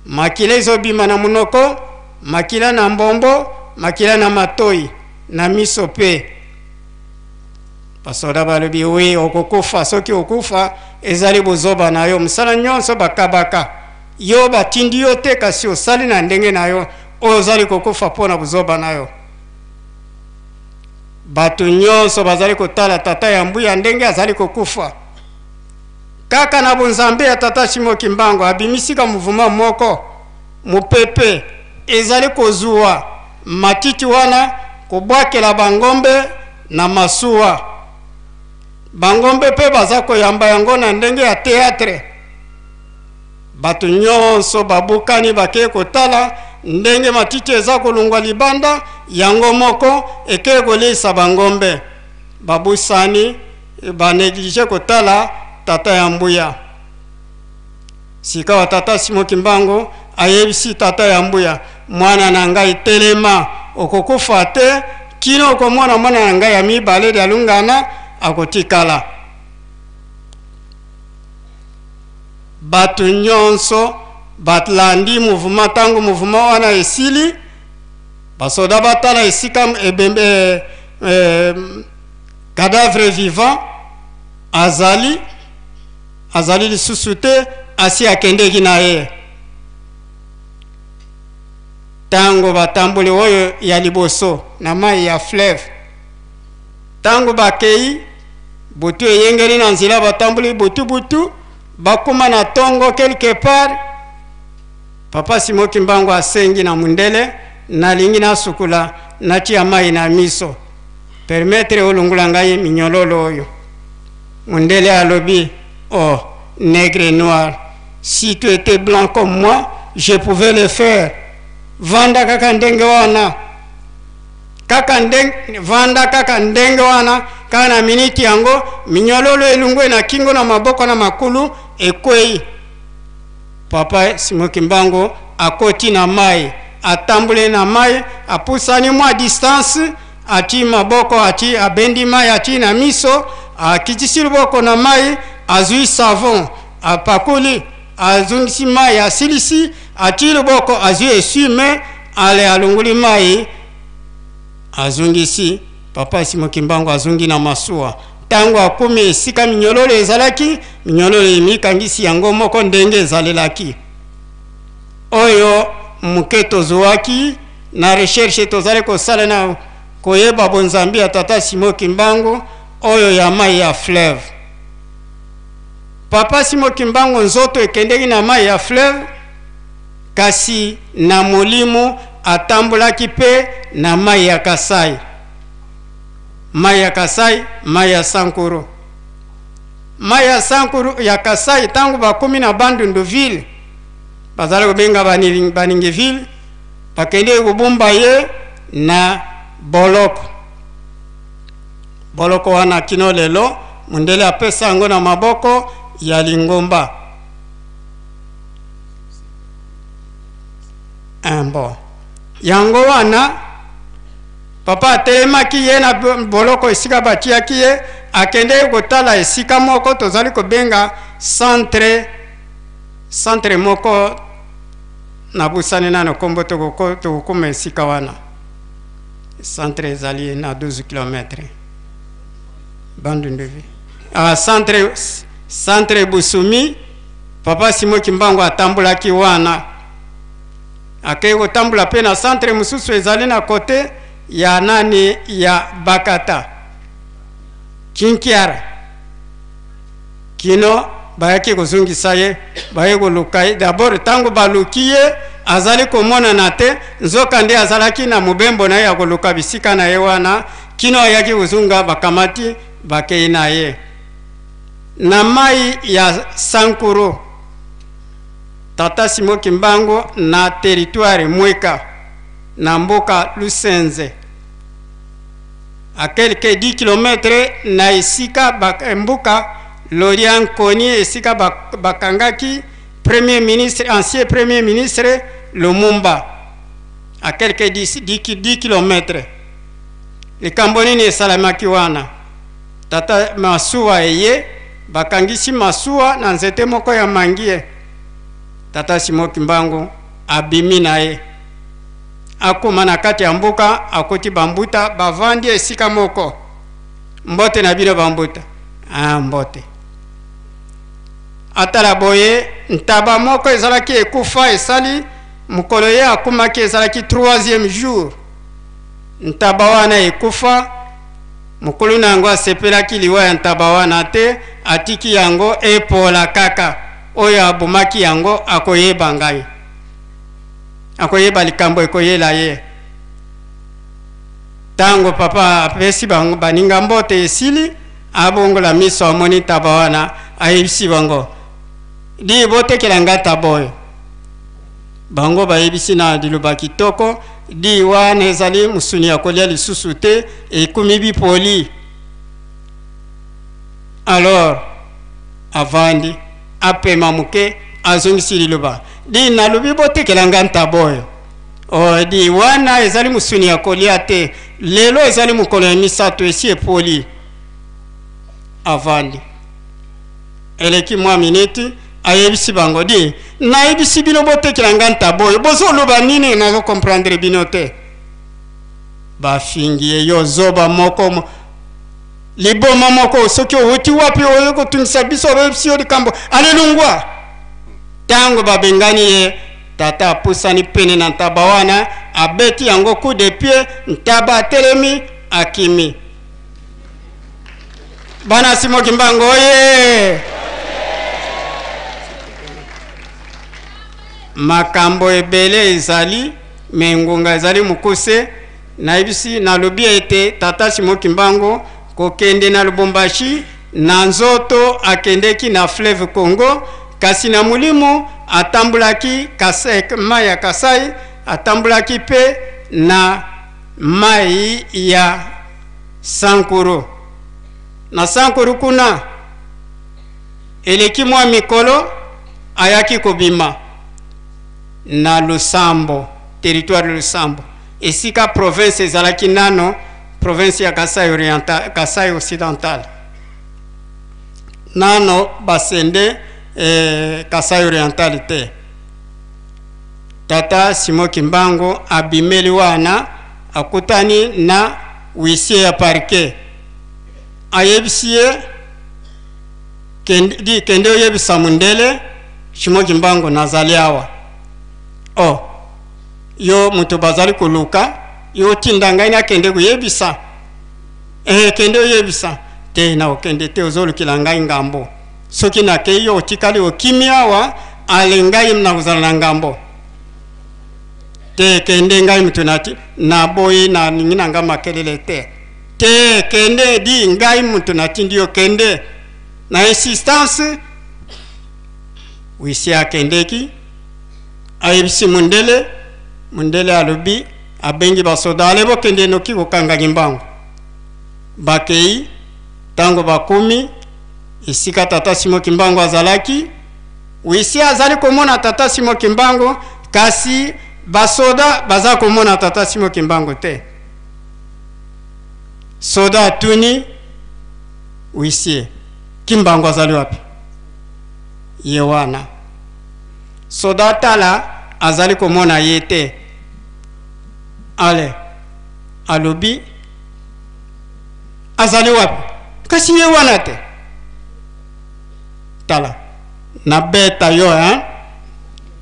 makila ezobima na monoko, makila na mbombo, makila na matoi, na miso mpe. Basoda balobi: "Oui, okokufa. Soki okufa, ezali bozoba na yo. Mosala nyonso bakabaka yo, batindi yo te, kasi osali na ndenge na yo. Oyo ozali kokufa mpo na bozoba na yo." Bato nyonso bazali kotala tata ya Mbuya ndenge azali kokufa. Kaka na bonzambe ya tata Simon Kimbangu, abimisika mouvement moko, mopepe ezali kozuwa matiti wana kobwakela bangombe na masuwa. Bangombe mpe baza koyamba yango na ndenge ya théâtre. Bato nyonso babukani, bakei kotala ndenge matiti eza kolongwa libanda, yango moko ekei koleisa bangombe. Babusani, banéglige kotala tata ya Mbuya. Sikawa tata Simon Kimbangu ayebisi tata ya Mbuya: "Mwana na ngai, telema, okokufa te kino okomona mwana na ngai ya mibale Dialungana akotikala." Bato nyonso balandi mouvement. Ntango mouvement wana esili, Basoda batala esika ebembe, cadavre vivant azali, azali lisusu te, asi akendeki na ye. Tango batamboli oyo ya liboso na mai ya fleuve, tango bakei butu eyengeli na nzela, batamboli butu butu, bakoma na tongo quelque part. Papa Simon Kimbangu asengi na mundele, nalingi nasukula, natia mai na miso, permettre olungula ngai minyololo oyo. Mundele alobi, oh nègre noir, si tu étais blanc comme moi, je pouvais le faire. Vanda kaka ndenge wana, kaka ndenge, vanda kaka ndenge wana. Kaka na miniti yango minyololo elungwe na kingo na maboko na makulu ekwei. Papa Simon Kimbangu akoti na mai, atamboli na mai, apusani mwa distance, ati maboko, ati abendi mai, ati na miso, akitisi loboko na mai, azwi savon, apakoli, azongisi mai, asilisi, ati loboko, azwi essuie-main, ale alongoli mai, azongisi. Papa Simon Kimbangu azongi na masuwa. Tango akomi esika minyololo ezalaki, minyololo emikangisi yango moko ndenge ezalelaki. Oyo moke tozuaki na recherche tozali kosala na koyeba bonzambi ya Tata Simon Kimbangu, oyo ya mai ya fleuve. Papa Simon Kimbangu nzoto ekendeki na mai ya fleuve, kasi na molimo atambolaki pe na mai ya Kasai. Mai ya Kasai, mai ya Sankuru. Mai ya Sankuru ya Kasai, tango bakomi na Bandundu ville, bazali kobenga Baningi ville, bakendeki kobomba ye na boloko. Boloko wana kino lelo mundele apesa yango na maboko ya lingomba. Bon. Yango wana papa atelemaki ye na boloko esika batiaki ye, akendeki kotala esika moko tozali kobenga centre, centre moko nabosani nano kombo, tokokoma esika wana. Centre ezali na 12 kilomètres. Bandundu. Centre, centre Busumi, Papa Simon Kimbangu atambolaki wana. Akei kotambola pe na centre mosusu ezali na kote ya nani ya Bakata Kinkiara, kino bayaki kozongisa ye, baye koluka ye. D'abord tango baluki ye azali komonana te, nzoka nde azalaki na mobembo na ye ya koluka bisika na ye wana, kino ayaki kozonga, bakamati bakei na ye na mai ya Sankuru. Tata Simon Kimbangu na territoire Mweka na mboka Lusenze, a quelques 10 kilomètres na esika ba, mboka Lorient Nkoni, esika bakangaki premier ministre, ancien premier ministre Lumumba, a quelques 10 kilomètres. Likambo nini esalamaki wana? Tata masuwa eye, bakangisi masuwa na nzete moko ya mangie. Tata Simon Kimbangu abimi na ye, akoma na kati ya mboka, akoti bambuta bavandi esika moko. Mbote na bino bambuta. Mbote. Atala boye, ntaba moko ezalaki ekufa, esali mokolo ye akomaki, ezalaki 3e jour. Ntaba wana ekufa, mokolo na yango asepelaki liwa ya ntaba wana te, atiki yango epola kaka. Oyo abomaki yango akoyeba ngai, akoyeba likambo ekoyela ye. Tango papa apesi bango baninga mbote esili, abongola miso amoni ntaba wana, ayebisi bango, di botekela nga ntaba oyo. Bango bayebisi na liloba kitoko, di wana ezali mosuni ya kolia lisusu te, ekomi bipoli. Alors avandi apema moke, azongisi liloba, di nalobi botekela nga ntaba oyo. Oh, di wana ezali mosuni ya kolia te, lelo ezali mokolo ya misato, esi epoli. Avandi eleki mwa miniti, ayebisi bango, di nayebisi bino botekela nga ntaba oyo, bozoloba nini? Nazo comprendre bino te. Bafingi ye, yo zoba moko mo, liboma moko, soki owuti wapi oye kotungisa biso, oyebisi yo likambo, ale longwa. Tango babengani ye, tata apusani pene na ntaba wana, abeti yango coup de pied, ntaba atelemi, akimi. Bana Simon Kimbangu oye! Makambo ebele ezali, me ngonga ezali mokuse. Nayebisi, nalobi ete tata Simon Kimbangu kokende na Lubumbashi na nzoto akendeki na fleuve Congo, kasi na molimo atambulaki Kasai, mai ya Kasai, atambulaki pe na mai ya Sankuru. Na Sankuru kuna eleki mwa mikolo ayaki kobima na Lusambo, territoire Lusambo, esika province ezalaki nano province ya Kasai Oriental, Kasai Occidental. Nano basende Kasai Oriental te. Tata Simon Kimbangu abimeli wana, akutani na huissier ya parquet, ayebisi ye kende, kende oyebisa mundele Simon Kimbangu nazali awa. Oh, yo moto bazali koluka, yo otinda ngai nakende koyebisa? Kende oyebisa. Te, na okende te, ozolukela ngai ngambo. Soki nakei yo otikali okimi awa, ale ngai nakozala na ngambo. Te, kende, ngai moto nati, naboyi, nalingi na ngai makelele te. Te, kende, di ngai moto natindi yo, kende. Na insistance, huissier akendeki, ayebisi mundele, mundele alobi, abengi basoda, ale bokende noki kokanga Kimbangu. Bakei, tango bakomi esika tata Simon Kimbangu azalaki, huissier azali komona tata Simon Kimbangu, kasi basoda baza komona tata Simon Kimbangu te. Soda atuni huissier, Kimbangu azali wapi? Ye wana. Soda tala azali komona ye te. Ale alobi azali wapi? Kasi ye wana te. Tala nabeta yo hein?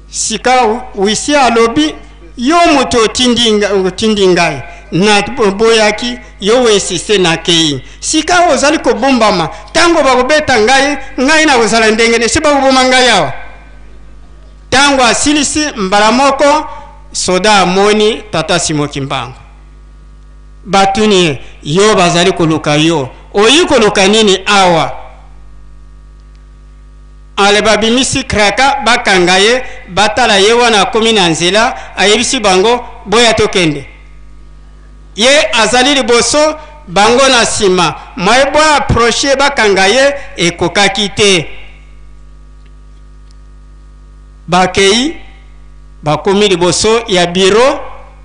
Sika huissier alobi yo moto otindi ngai, naboyaki yo insiste nakei. Sika ozali kobombama, tango bakobeta ngai, ngai nakozala ndenge nini? Si bakoboma ngai awa. Tango asilisi mbala moko, soda amoni tata Simon Kimbangu. Batuni ye, yo bazali koluka yo, oyi koluka nini awa? Ale babimisi kraka, bakanga ye, batala ye wana akomi na nzela, ayebisi bango boya tokende. Ye azali liboso, bango na sima. Mwaye bo approcher bakanga ye ekokaki te. Bakei, bakomi liboso ya bureau,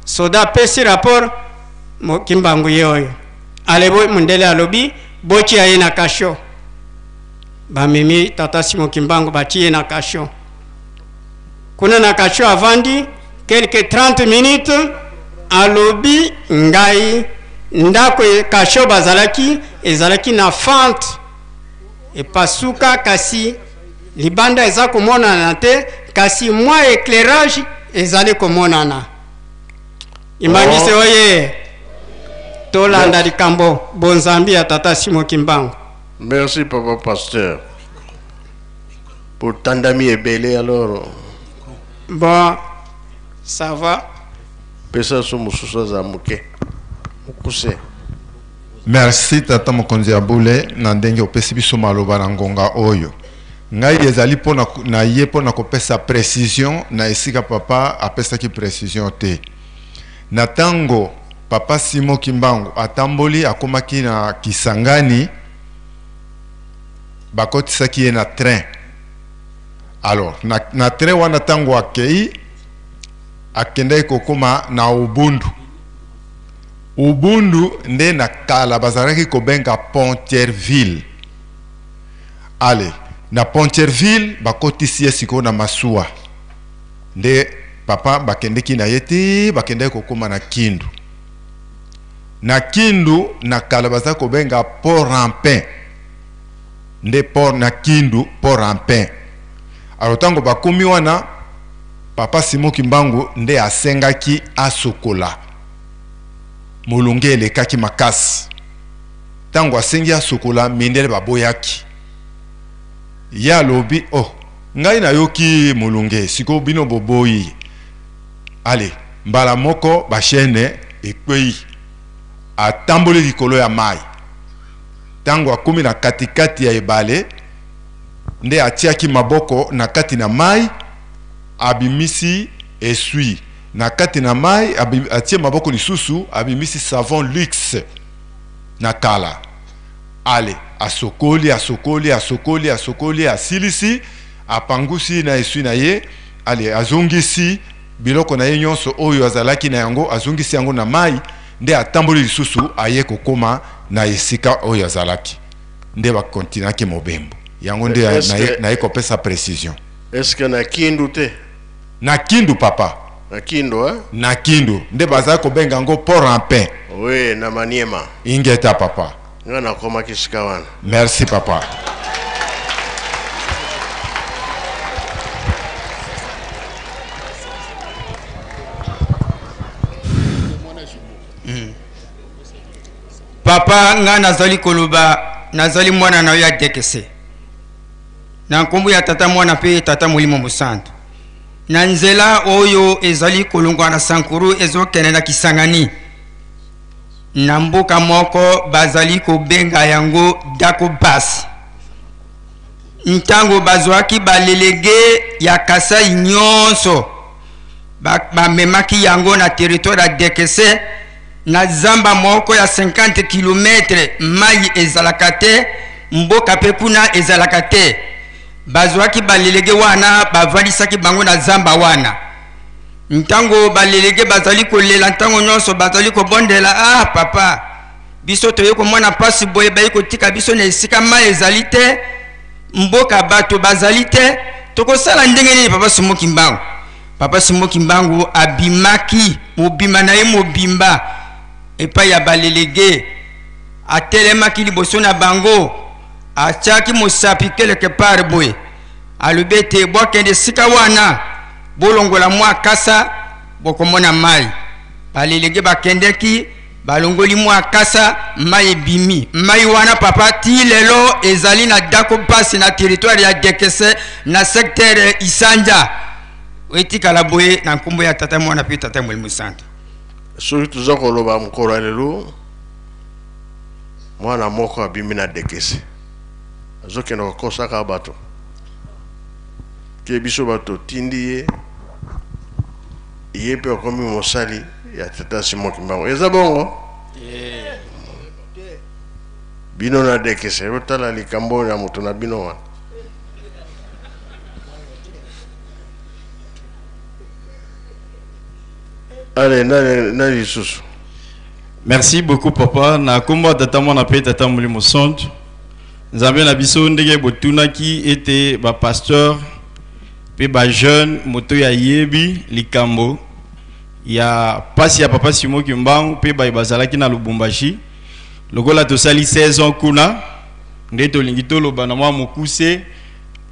soda apesi rapport, Kimbangu ye oyo. Ale bo mundele alobi botia ye na cachot. Bamemi tata Simon Kimbangu batie ye na cachot. Kuna na cachot avandi quelques 30 minutes, alobi ngai ndako cachot bazalaki ezalaki na fente epasuka, kasi libanda eza komonana te, kasi mwa éclairage ezali komonana. Imbangise Oh. oye tolanda likambo bonzambi ya tata Simon Kimbangu. Merci papa pasteur. Pour tandami ebele alors. Bon, ça va. Pesa so mususu aza moke. Mokuse. Merci tata mokonzi ya bule na ndenge opesi biso maloba na ngonga oyo. Ngai ezali pona na ye pona kopesa précision na esika papa apesaki précision te. Na tango papa Simon Kimbangu atamboli akomaki na Kisangani, bakotisaki ye na train. Alors na train wana tango akei, akendaki kokoma na Ubundu. Ubundu nde na kala bazalaki kobenga Pontierville. Ale na Pontierville bakotisi ye sikoyo na masuwa. Nde papa bakendeki na ye ti bakendaki kokoma na Kindu. Na Kindu na kala baza kobenga Port en Pain, nde port na Kindu, Port en Pain. Alors tango bakomi wana, papa Simon Kimbangu nde asengaki asokola. Molunge elekaki makasi. Tango asengi asokola, mindele baboyaki. Ye alobi, oh, ngai nayoki molunge, sikoyo bino boboyi. Allez, mbala moko ba chaîne ekweyi. Atamboli likolo ya mayi. Tango akomi na katikati ya ebale, nde atiaki maboko na kati na mayi, abimisi essuie na kati na mayi, atie maboko lisusu, abimisi savon luxe na kala. Allez, asokoli, asokoli, asokoli, asokoli, asilisi, apangusi na essuie na ye. Allez, azongisi biloko na ye nyonso oyo azalaki na yango, azongisi yango na mayi, nde atamboli lisusu aye kokoma na esika oyo azalaki, nde ba continuaki mobembo. Yango nde Est-ce que naye kopesa precision. Est-ce que na Kindu te? Na Kindu papa. Na Kindu, hein? Na Kindu nde bazali kobenga yango Port en Paix. Oui, na Maniema. Ingeta papa. Nga nakomaki sika wana. Merci papa. Papa, nga nazali koloba, nazali mwana na yo ya Dekese. Na nkombo ya Tata, Mwana mpe Tata Molimo Mosantu. Na nzela oyo ezali kolongwa na Sankuru ezokende na Kisangani, na mboka moko bazali kobenga yango Dakobas. Ntango bazwaki balelege ya Kasai nyonso, bamemaki yango na territoire ya Dekese, na zamba moko ya 50 kilometre, mai ezalaka te, mboka mpe kuna ezalaka te. Bazwaki balelege wana, bavandisaki bango na zamba wana. Ntango balelege bazali kolela ntango nyonso, bazali kobondela, ah papa, biso toye komona mpasi boye, bayi kotika biso na esika mai ezali te, mboka bato bazali te, tokosala ndenge nini? Papa Simon Kimbangu, Papa Simon Kimbangu abimaki mobimba na ye mobimba epai ya balelege, atelemaki liboso na bango, atiaki mosapi quelque part boye, alobi ete bokende esika wana, bolongola mwa kasa, bokomona mai. Balelege bakendeki, balongoli mwa kasa, mai ebimi. Mai wana papa ti lelo ezali na dako mpasi na territoire ya Dekese na secteur Isanja. Etikala boye na nkombo ya Tata, Mwana mpe Tata Molimo Santu. Soki toza koloba mokolo ya lelo, mwana moko abimi na Dekese azokende kokosaka bato ke biso bato totindi ye, ye mpe akomi mosali ya Tata Simon Kimbangu. Eza bongo? Bino na Dekese botala likambo oyo ya moto na bino wana. Allez, nani, nani lisusu? Merci beaucoup papa. Na kombo ya Tata Mwana pe Tata Molimo Santu. Nzambe na biso ndenge botunaki ete ba pasteur pe ba jeune moto ya yebi likambo ya pasi ya papa Simon Kimbangu pe baye bazalaki na Lubumbashi. Lokola tosali 16 ans kuna nde tolingi toloba na mwa mokuse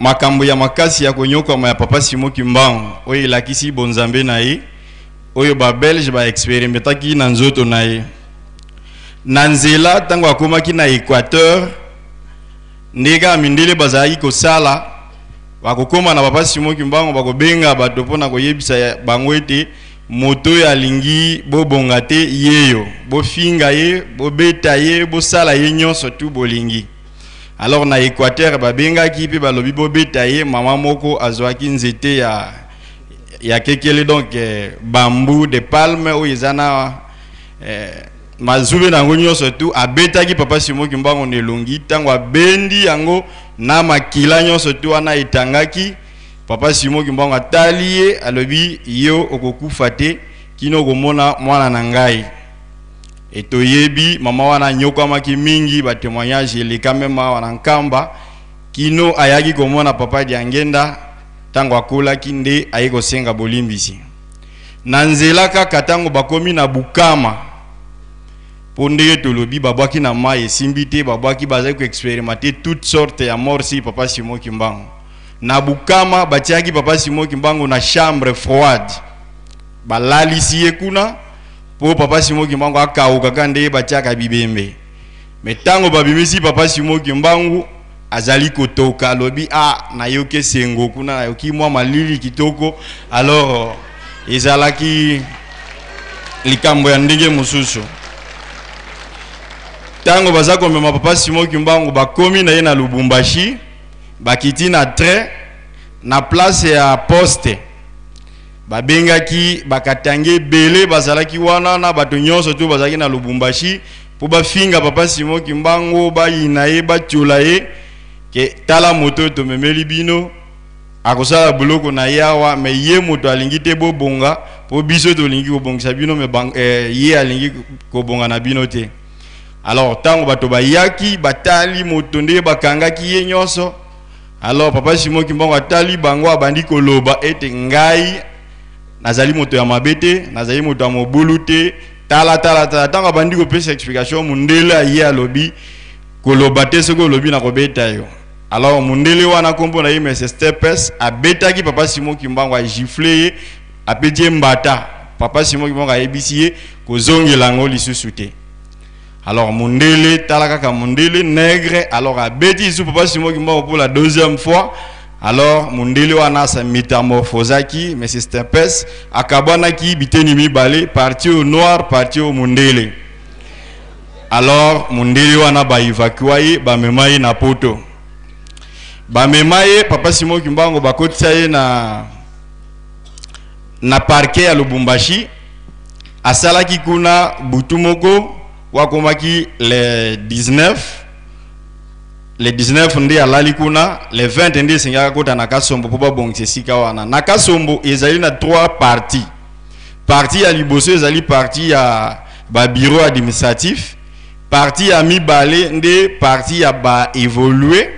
makambo ya makasi ya konyokwama ya papa Simon Kimbangu oyo elakisi bonzambe na ye oyo ba Belge ba experimentaki na nzoto na ye. Na nzela ntango akomaki na Equateur, nde kaka mindele bazalaki kosala, bakokoma na papa Simon Kimbangu, bakobenga bato mpo na koyebisa bango ete moto oyo alingi bobonga te yeyo, bofinga ye, bobeta ye, bosala ye nyonso tu bolingi. Alors na Equateur babengaki mpe balobi bobeta ye. Mama moko azwaki nzete ya kekele, donc bambou de palme oyo eza na mazube na yango nyonso tu, abetaki papa Simon Kimbangu na elongi. Ntango abendi yango na makila nyonso tu wana etangaki, papa Simon Kimbangu atali ye, alobi yo okokufa te kino okomona mwana na ngai. E toyebi mama wana anyokwamaki mingi, ba témoignage eleka meme awa na Nkamba, kino ayaki komona papa Diangenda ntango akolaki nde aye kosenga bolimbisi. Na nzela kaka ntango bakomi na Bukama, Mpo ndenge tolobi, babwaki na mai esimbi te, babwaki, bazali koexperimente toute sorte ya mort si Papa Simon Kimbangu. Na Bukama batiaki Papa Simon Kimbangu na chambre froide, balalisi ye kuna mpo Papa Simon Kimbangu akauka kaka ndenge batiaka bibembe. Me ntango babimisi Papa Simon Kimbangu, azali kotoka, alobi: "Ah, nayoki esengo kuna, nayoki mwa malili kitoko." Alors ezalaki likambo ya ndenge mosusu. Ntango baza komema Papa Simon Kimbangu, bakomi na ye na Lubumbashi, bakiti na train na place ya poste, babengaki bakatangi ebele bazalaki wana na bato nyonso to bazalaki na Lubumbashi mpo bafinga Papa Simon Kimbangu, bayina ye, batiola ye ke tala moto oyo tomemeli bino, akosala biloko na ye awa, me ye moto alingi te bobonga, mpo biso tolingi kobongisa bino, me ye alingi kobonga na bino te. Alors ntango bato bayaki, batali moto ndenge bakangaki ye nyonso, alors Papa Simon Kimbangu atali bango, abandi koloba ete ngai nazali moto ya mabe te, nazali moto ya mobulu te, tala, tala, tala. Ntango abandi kopesa explication, mondele aye, alobi: "Koloba te, soki olobi nakobeta yo." Alors mondele wana, nkombo na ye Mese Stepes, abetaki Papa Simon Kimbangu, agifle ye, apeti ye mbata. Papa Simon Kimbangu ayebisi ye kozongela yango lisusu te. Alors mondele, tala kaka mondele nègre, alors abeti lisusu Papa Simon Kimbangu pour la deuxième fois. Alors mondele wana sa métamorphosaki, Mese Stepes akabwanaki biteni mibale, partie au noir, partie au mondele. Alors mondele wana baévacua ye, bamema ye na Poto. Bamema ye, Papa Simon Kimbangu, bakotisa ye na parquet ya Lubumbashi. Asalaki kuna butu moko, wakomaki le 19. Le 19 nde alali kuna, le 20 nde esengaka kota na Kasombo mpo babongisa esika wana. Na Kasombo ezali na trois parties. Partie ya liboso ezali partie ya babureau administratif, partie ya mibale nde partie ya baévolue,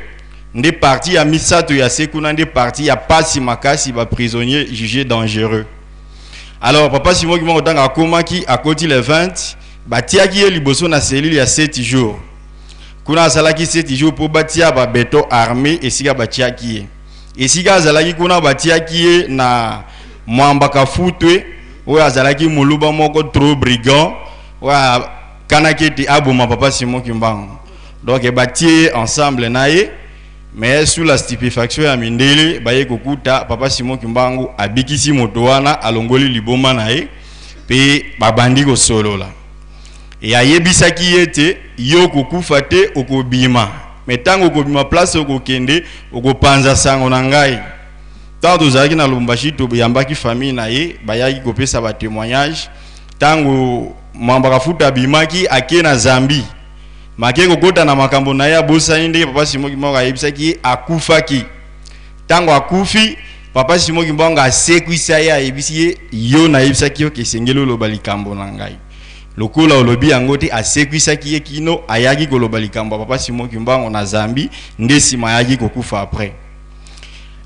nde partie ya misato ya se kuna nde partie ya pasi makasi, baprisonnier jugé dangereux. Alors Papa Simon Kimbangu, ntango akomaki, akoti le 20, batiaki ye liboso na cellule ya 7 jours. Kuna asalaki 7 jours mpo batia babéton armé esika batiaki ye. Esika azalaki kuna, batiaki ye na Mwamba Kafutwe, oyo azalaki moluba moko trop brigand, oyo akanaki ete aboma Papa Simon Kimbangu. Donc batie ye ensemble na ye, mais sous la stupéfaction ya mindele, baye kokuta Papa Simon Kimbangu abikisi moto wana, alongoli liboma na ye, mpe babandi kosolola. E ayebisaki ye ete yo kokufa te, okobima, me ntango okobima, place okokende, okopanza sango na ngai. Ntango tozalaki na Lubumbashi, toyambaki famille na ye, bayaki kopesa batémoignage. Ntango Mwamba Kafuta abimaki, ake na Zambie, make kokota na makambo na ye, abosani ndenge Papa Simon Kimbangu ayebisaki ye akufaki. Ntango akufi, Papa Simon Kimbangu asekwisa ye, ayebisi ye: "Yo, nayebisaki yo ke esengeli oloba likambo na ngai, lokola olobi yango te." Asekwisaki ye kino ayaki koloba likambo ya Papa Simon Kimbangu na Zambie, nde nsima ayaki kokufa. Après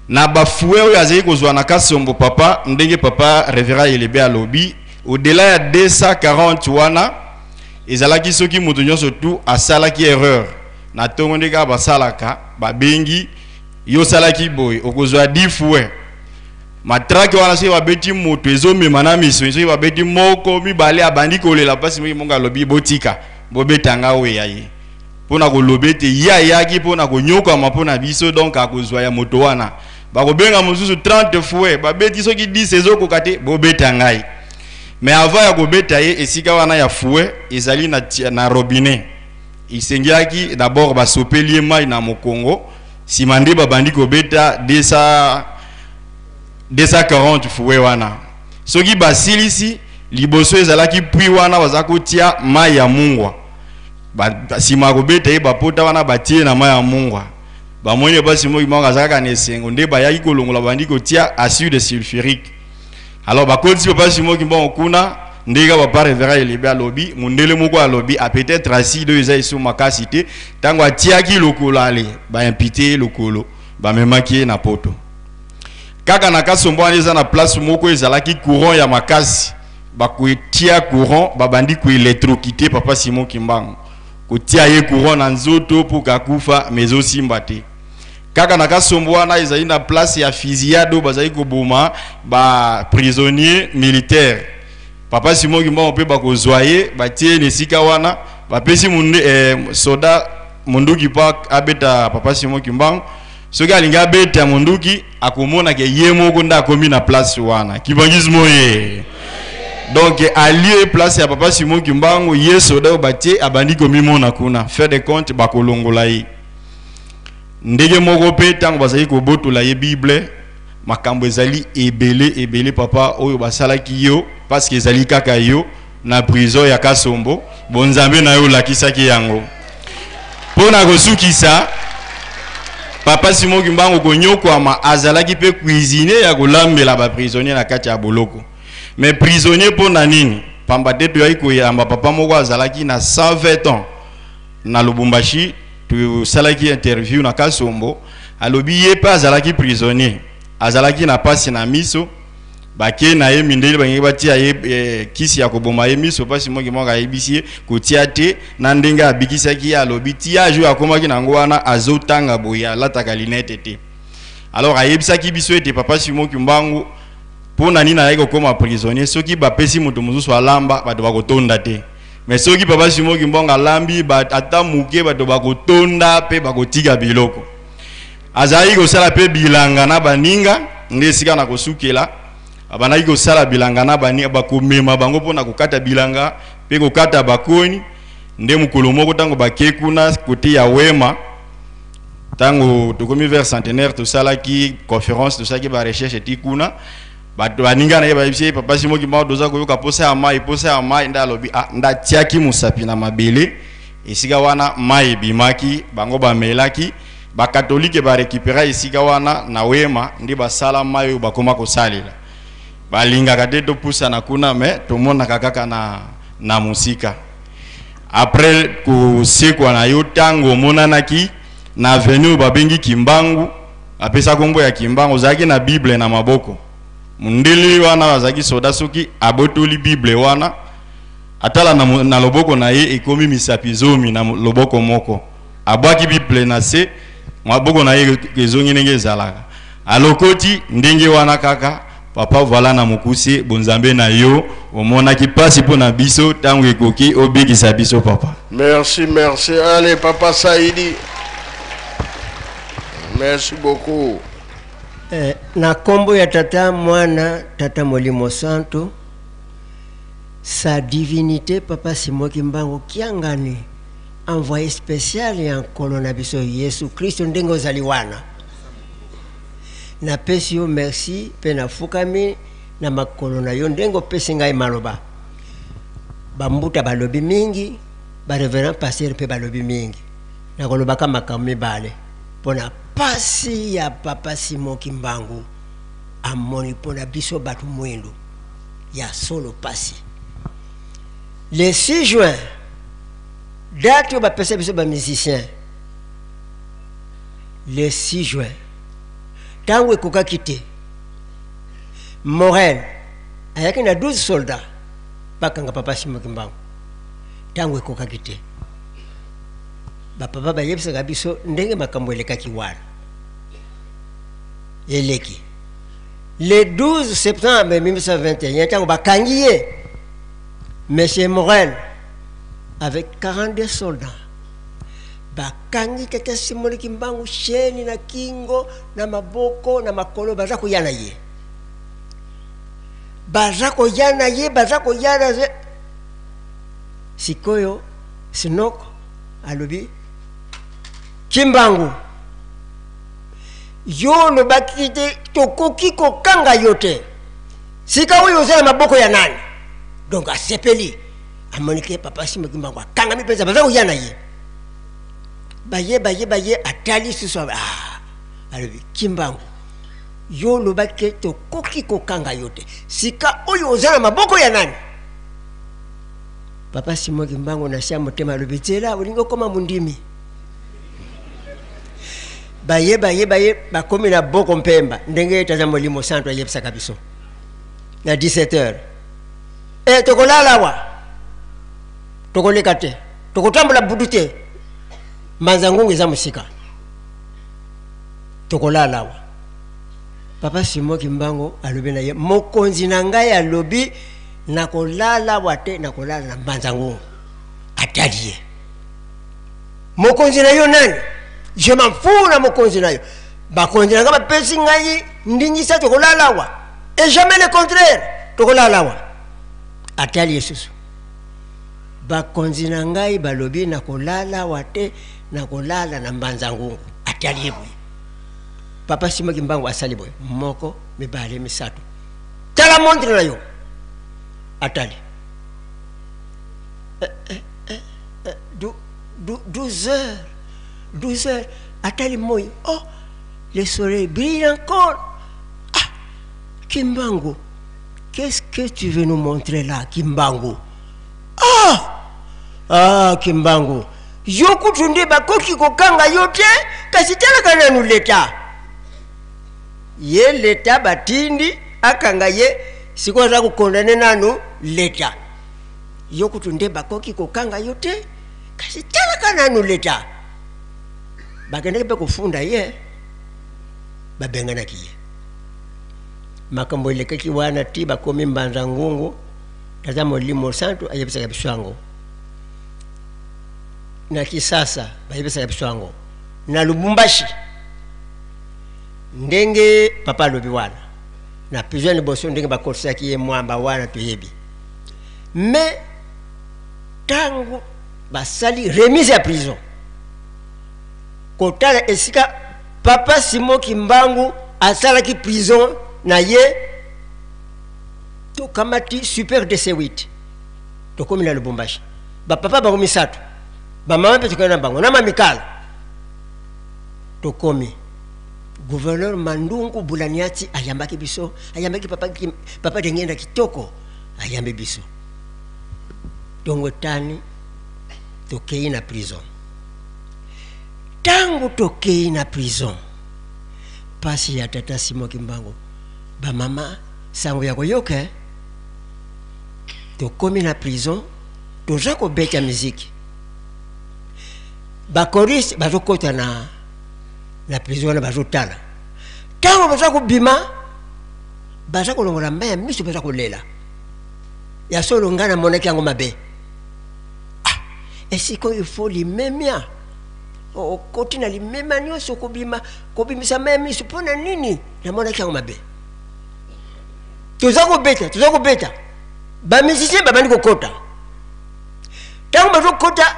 na bafouet oyo azali kozwa na Kasombo, papa, ndenge Papa Révérend Elebe alobi, au-delà ya 240 wana, ezalaki soki moto nyonso tu asalaki erreur na ntongo, nde kaka basalaka, babengi yo, osalaki boye, okozwa 10 fouet. Matraque wana, soki babeti moto, ezomema na miso. Soki babeti moko, mibale, abandi kolela mpasi. Moki mongo alobi: "Botika, bobetanga oyo ya ye," mpona koloba ete ye ayaki mpona konyokama mpona biso, donc akozwa ya moto wana. Bakobenga mosusu, 30 fouet, babeti soki 10, ezokoka te, bobeta ngai. Mais avant ya kobeta ye, esika wana ya fouet ezali na robinet, esengelaki d'abord basopeli ye mai na mokongo, nsima nde babandi kobeta 200 240 fouet wana. Soki basilisi, liboso ezalaki puits wana baza kotia mai ya mungwa. Nsima ya kobeta ye, bapota wana batie na mai ya mungwa, bamoni basi moki moko aza kaka na esengo, nde bayaki kolongola, bandi kotia acide sulfurique. Alors bakotisi Papa Simon Kimbangu kuna. Ndenge Papa Révérend Elebe alobi, mondele moko alobi: "A peut-être acide oyo eza esu makasi te." Ntango atiaki lokolo, ale baamputé ye lokolo, bamemaki ye na Poto. Kaka na Kasombo wana eza na place moko ezalaki courant ya makasi. Bakotia courant, babandi koélectrocuter papa Simon Kimbangu, kotia ye courant na nzoto mpo kakufa, mais ezosimba te. Kaka na Kasombo wana ezali na place ya fusillade oyo bazali koboma ba prisonnier militaire. Papa Simon Kimbangu mpe bakozwa ye, batie ye na esika wana, bapesi munde, soda munduki mpo abeta papa Simon Kimbangu. Soki alingi abeta munduki, akomona ke ye moko nde akomi na place wana. Kimbanguisme oye! Donc alie place ya papa Simon Kimbangu, ye soda oyo batie abandi komimona kuna. Fait de compte, bakolongola ye. Ndenge moko mpe ntango bazali kobotola ye Bible, makambo ezali ebele ebele papa oyo basalaki yo, parce que ezali kaka yo na prison ya Kasombo, bonzambe na yo olakisaki yango. Mpo na kosukisa, papa Simon Kimbangu konyokwama, azalaki mpe cuisinier ya kolambela ba prisonnier na kati ya boloko. Mais prisonnier mpo na nini? Pamba te toyaki koyamba papa moko azalaki na 120 ans na Lubumbashi, tosalaki interview na Kasombo, alobi ye mpe azalaki prisonnier, azalaki na pasi na miso, bake na ye mindele balingi batia ye kisi ya koboma ye miso, pasi moki moko ayebisi ye kotia te, na ndenge abikisaki ye, alobi tia jour akomaki nango wana azotanga boye, alataka lunette te. Alors ayebisaki biso ete papa Simon Kimbangu mpo na nini ayaki kokoma prisonnier, soki bapesi moto mosusu alamba bato bakotonda te, mais soki papa Simon Kimbangu alambi ata moke bato bakotonda mpe bakotika biloko. Azalaki kosala mpe bilanga na baninga, nde esika na kosukela abandaki kosala bilanga na baninga, bakomema bango mpona kokata bilanga mpe kokata bakoni. Nde mokolo moko ntango bake kuna kote ya Wema, ntango tokomi vers centenaire, tosalaki conférence, tosalaki ba recherche eti kuna, bato baninga na ye bayebisi ye papa Simon Kimbangu toza koyoka posa ya mai, posa ya mai. Nde alobi, ah, nde atiaki mosapi na mabele esika wana mai ebimaki, bango bamelaki. Bakatolike barekipera esika wana na Wema, nde basala mai oyo bakoma kosalela. Balingaka te topusana kuna, me tomonaka kaka na mosika. Après kosekwa na yo, ntango omonanaki na avenue oyo babengi Kimbangu, apesa kombo ya Kimbangu, ozalaki na Bible na maboko. Mondele wana azalaki soda, soki abotoli Bible wana, atala na loboko na ye ekomi misapi zomi na loboko moko. Abwaki Bible na se, maboko na ye ezongi ndenge ezalaka. Alokoti ndenge wana kaka, papa voilà na mokuse bonzambe na yo, omonaki pasi mpo na biso, ntango ekoki obikisa biso papa. Merci, merci. Allez, papa Saïdi. Merci beaucoup. Na kombo ya tata mwana tata molimo santo, sa divinité papa Simon Kimbangu Kiangani, envoyé spécial ya nkolo na biso Yesu Kristo, ndenge ozali wana. Napesi yo merci pe nafukami na makolo na yo ndenge opesi ngai maloba. Bambuta balobi mingi, ba reverend pasteur pe balobi mingi. Nakolobaka makambo mibale pona pasi ya papa Simon Kimbangu amoni pona biso bato mwindu ya solo pasi. Le 6 juin, date oyo bapesa biso ba musiciens, le 6 juin, ntango ekokaki te, Morel ayaki na 12 soldats bakanga papa Simon Kimbangu. Ntango ekokaki te, bapapa bayebisaka biso ndenge makambo elekaki wana. Eleki le 12 septembre 1921, ntango bakangi ye, Monsieur Morel avec 42 soldats bakangi tata Simon Kimbangu chaîne na kingo na maboko na makolo, baza koya na ye, baza koya na ye, baza koya na ye. Sikoyo Sinok alobi, Kimbangu, yo olobaki te tokoki kokanga yo te, sika oyo oza na maboko ya nani? Donc asepeli, amoni ke papa Simon Kimbangu akangami mpenza, baza koya na ye. Baye, baye, baye, atali susu, alobi, Kimbangu, yo olobaki ke tokoki kokanga yo te, sika oyo oza na maboko ya nani? Papa Simon Kimbangu na sia motema alobi, zela, olingi okoma mondimi. Baye, baye, baye, bakomi na boko mpemba, ndenge ete aza molimo santo ayebisaka biso na 17 heures. E tokolala awa, tokoleka te, tokotambola butu te, mbanza ngungu eza mosika, tokolala awa. Papa Simon Kimbangu alobi na ye, mokonzi na ngai alobi nakolala awa te, nakolala na mbanza ngungu. Atali ye, mokonzi na yo nani? Je m'en fous na mokonzi na yo, bakonzi na ngai bapesi ngai ndingisa tokolala awa, et jamais le contraire, tokolala awa. Atali ye susu, bakonzi na ngai balobi nakolala awa te, nakolala na mbanza ngungu. Atali ye boye, Papa Simon Kimbangu asali boye, moko, mibale, misato, tala montre na yo. Atali, 12 heures, 12 heures. Atali moi, oh, le soleil brille encore. Ah, Kimbangu, qu'est-ce que tu veux nous montrer là, Kimbangu? Ah, ah, Kimbangu, yo kutu nde bakoki kokanga yo te, kasi talaka nanu leta ye, leta batindi akanga ye, sikoyo aza kokondane nanu leta. Yo kutu nde bakoki kokanga yo te, kasi talaka nanu leta. Bakendaki mpe kofunda ye, babenganaki ye. Makambo elekaki wana ti bakomi mbanza ngungu. Tata Molimo Santu ayebisaka biso yango na Kisasa, bayebisaka biso yango na Lubumbashi, ndenge papa alobi wana na prison liboso, ndenge bakotisaki ye mwamba wana toyebi. Mais ntango basali remise ya prison, kotala esika papa Simon Kimbangu asalaki prison na ye, tokamati super DC8, tokomi na Lubumbashi, bapapa bango misato, bamama mpe tokei na bango na mamikala. Tokomi, gouverneur Mandungu Bulaniati ayambaki biso, ayambaki papa, papa Dengenda kitoko, ayambi biso. Tongo etani, tokei na prison. Ntango tokei na prison, pasi ya tata Simon Kimbangu, bamama, sango ya koyoka. Tokomi na prison, toza kobeta miziki, bakoriste bazokota na prison wana, bazotala. Ntango baza kobima, baza kolongola mai ya miso, baza kolela. Ya solo, ngai namonaki yango mabe. Ah, esika oyo fo limemia, okoti na limemia nyonso, kobima kobimisa mai ya miso mpo na nini? Namonaki yango mabe. Toza kobeta, toza kobeta, bamusicien babandi kokota. Ntango bazokota,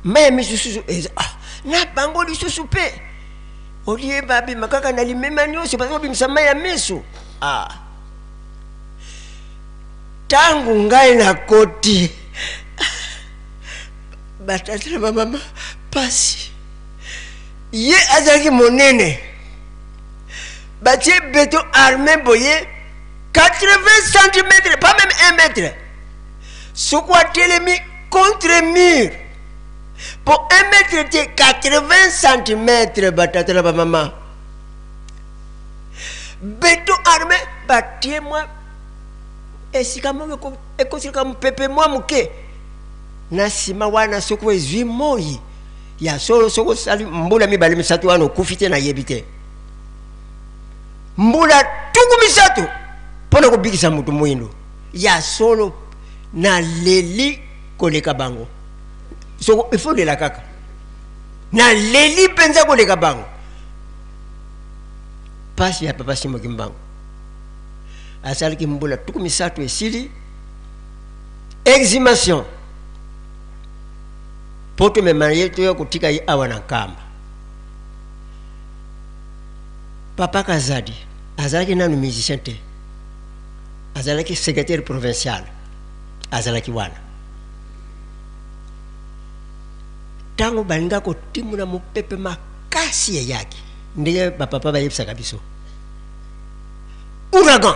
mai ya miso lisusu eza, ah, na bango lisusu mpe olie babima kaka na limema nyonso, baza kobimisa mai ya miso. Ah, ntango ngai nakoti, batata na bamama, pasi. Ye azalaki monene, batie beton armé boye, 80 cm, pas même 1 mètre. Soki atelemi contre mur po 1 mètre te, 80 cm. Batata na bamama, beton armé batie mwa esika moko ekosilaka mopepe mwa moke na nsima wana. Soki ezwi moi ya solo, soki osali mbula mibale misato wana, okufi te. Nayebi te, mbula 30 mpo na kobikisa moto mwindo. Ya solo, naleli koleka bango. Soko ifo lela kaka, naleli mpenza koleka bango. Pasi ya papa Simon Kimbangu, asalaki mbula 30, esili, exhumation mpo tomema ye, toya kotika ye awa na Nkamba. Papa Kazadi azalaki nanu musicien te, azalaki secrétaire provincial, azalaki wana. Ntango balinga kotimuna, mopepe makasi eyaki, ndenge bapapa bayebisaka biso, ouragan.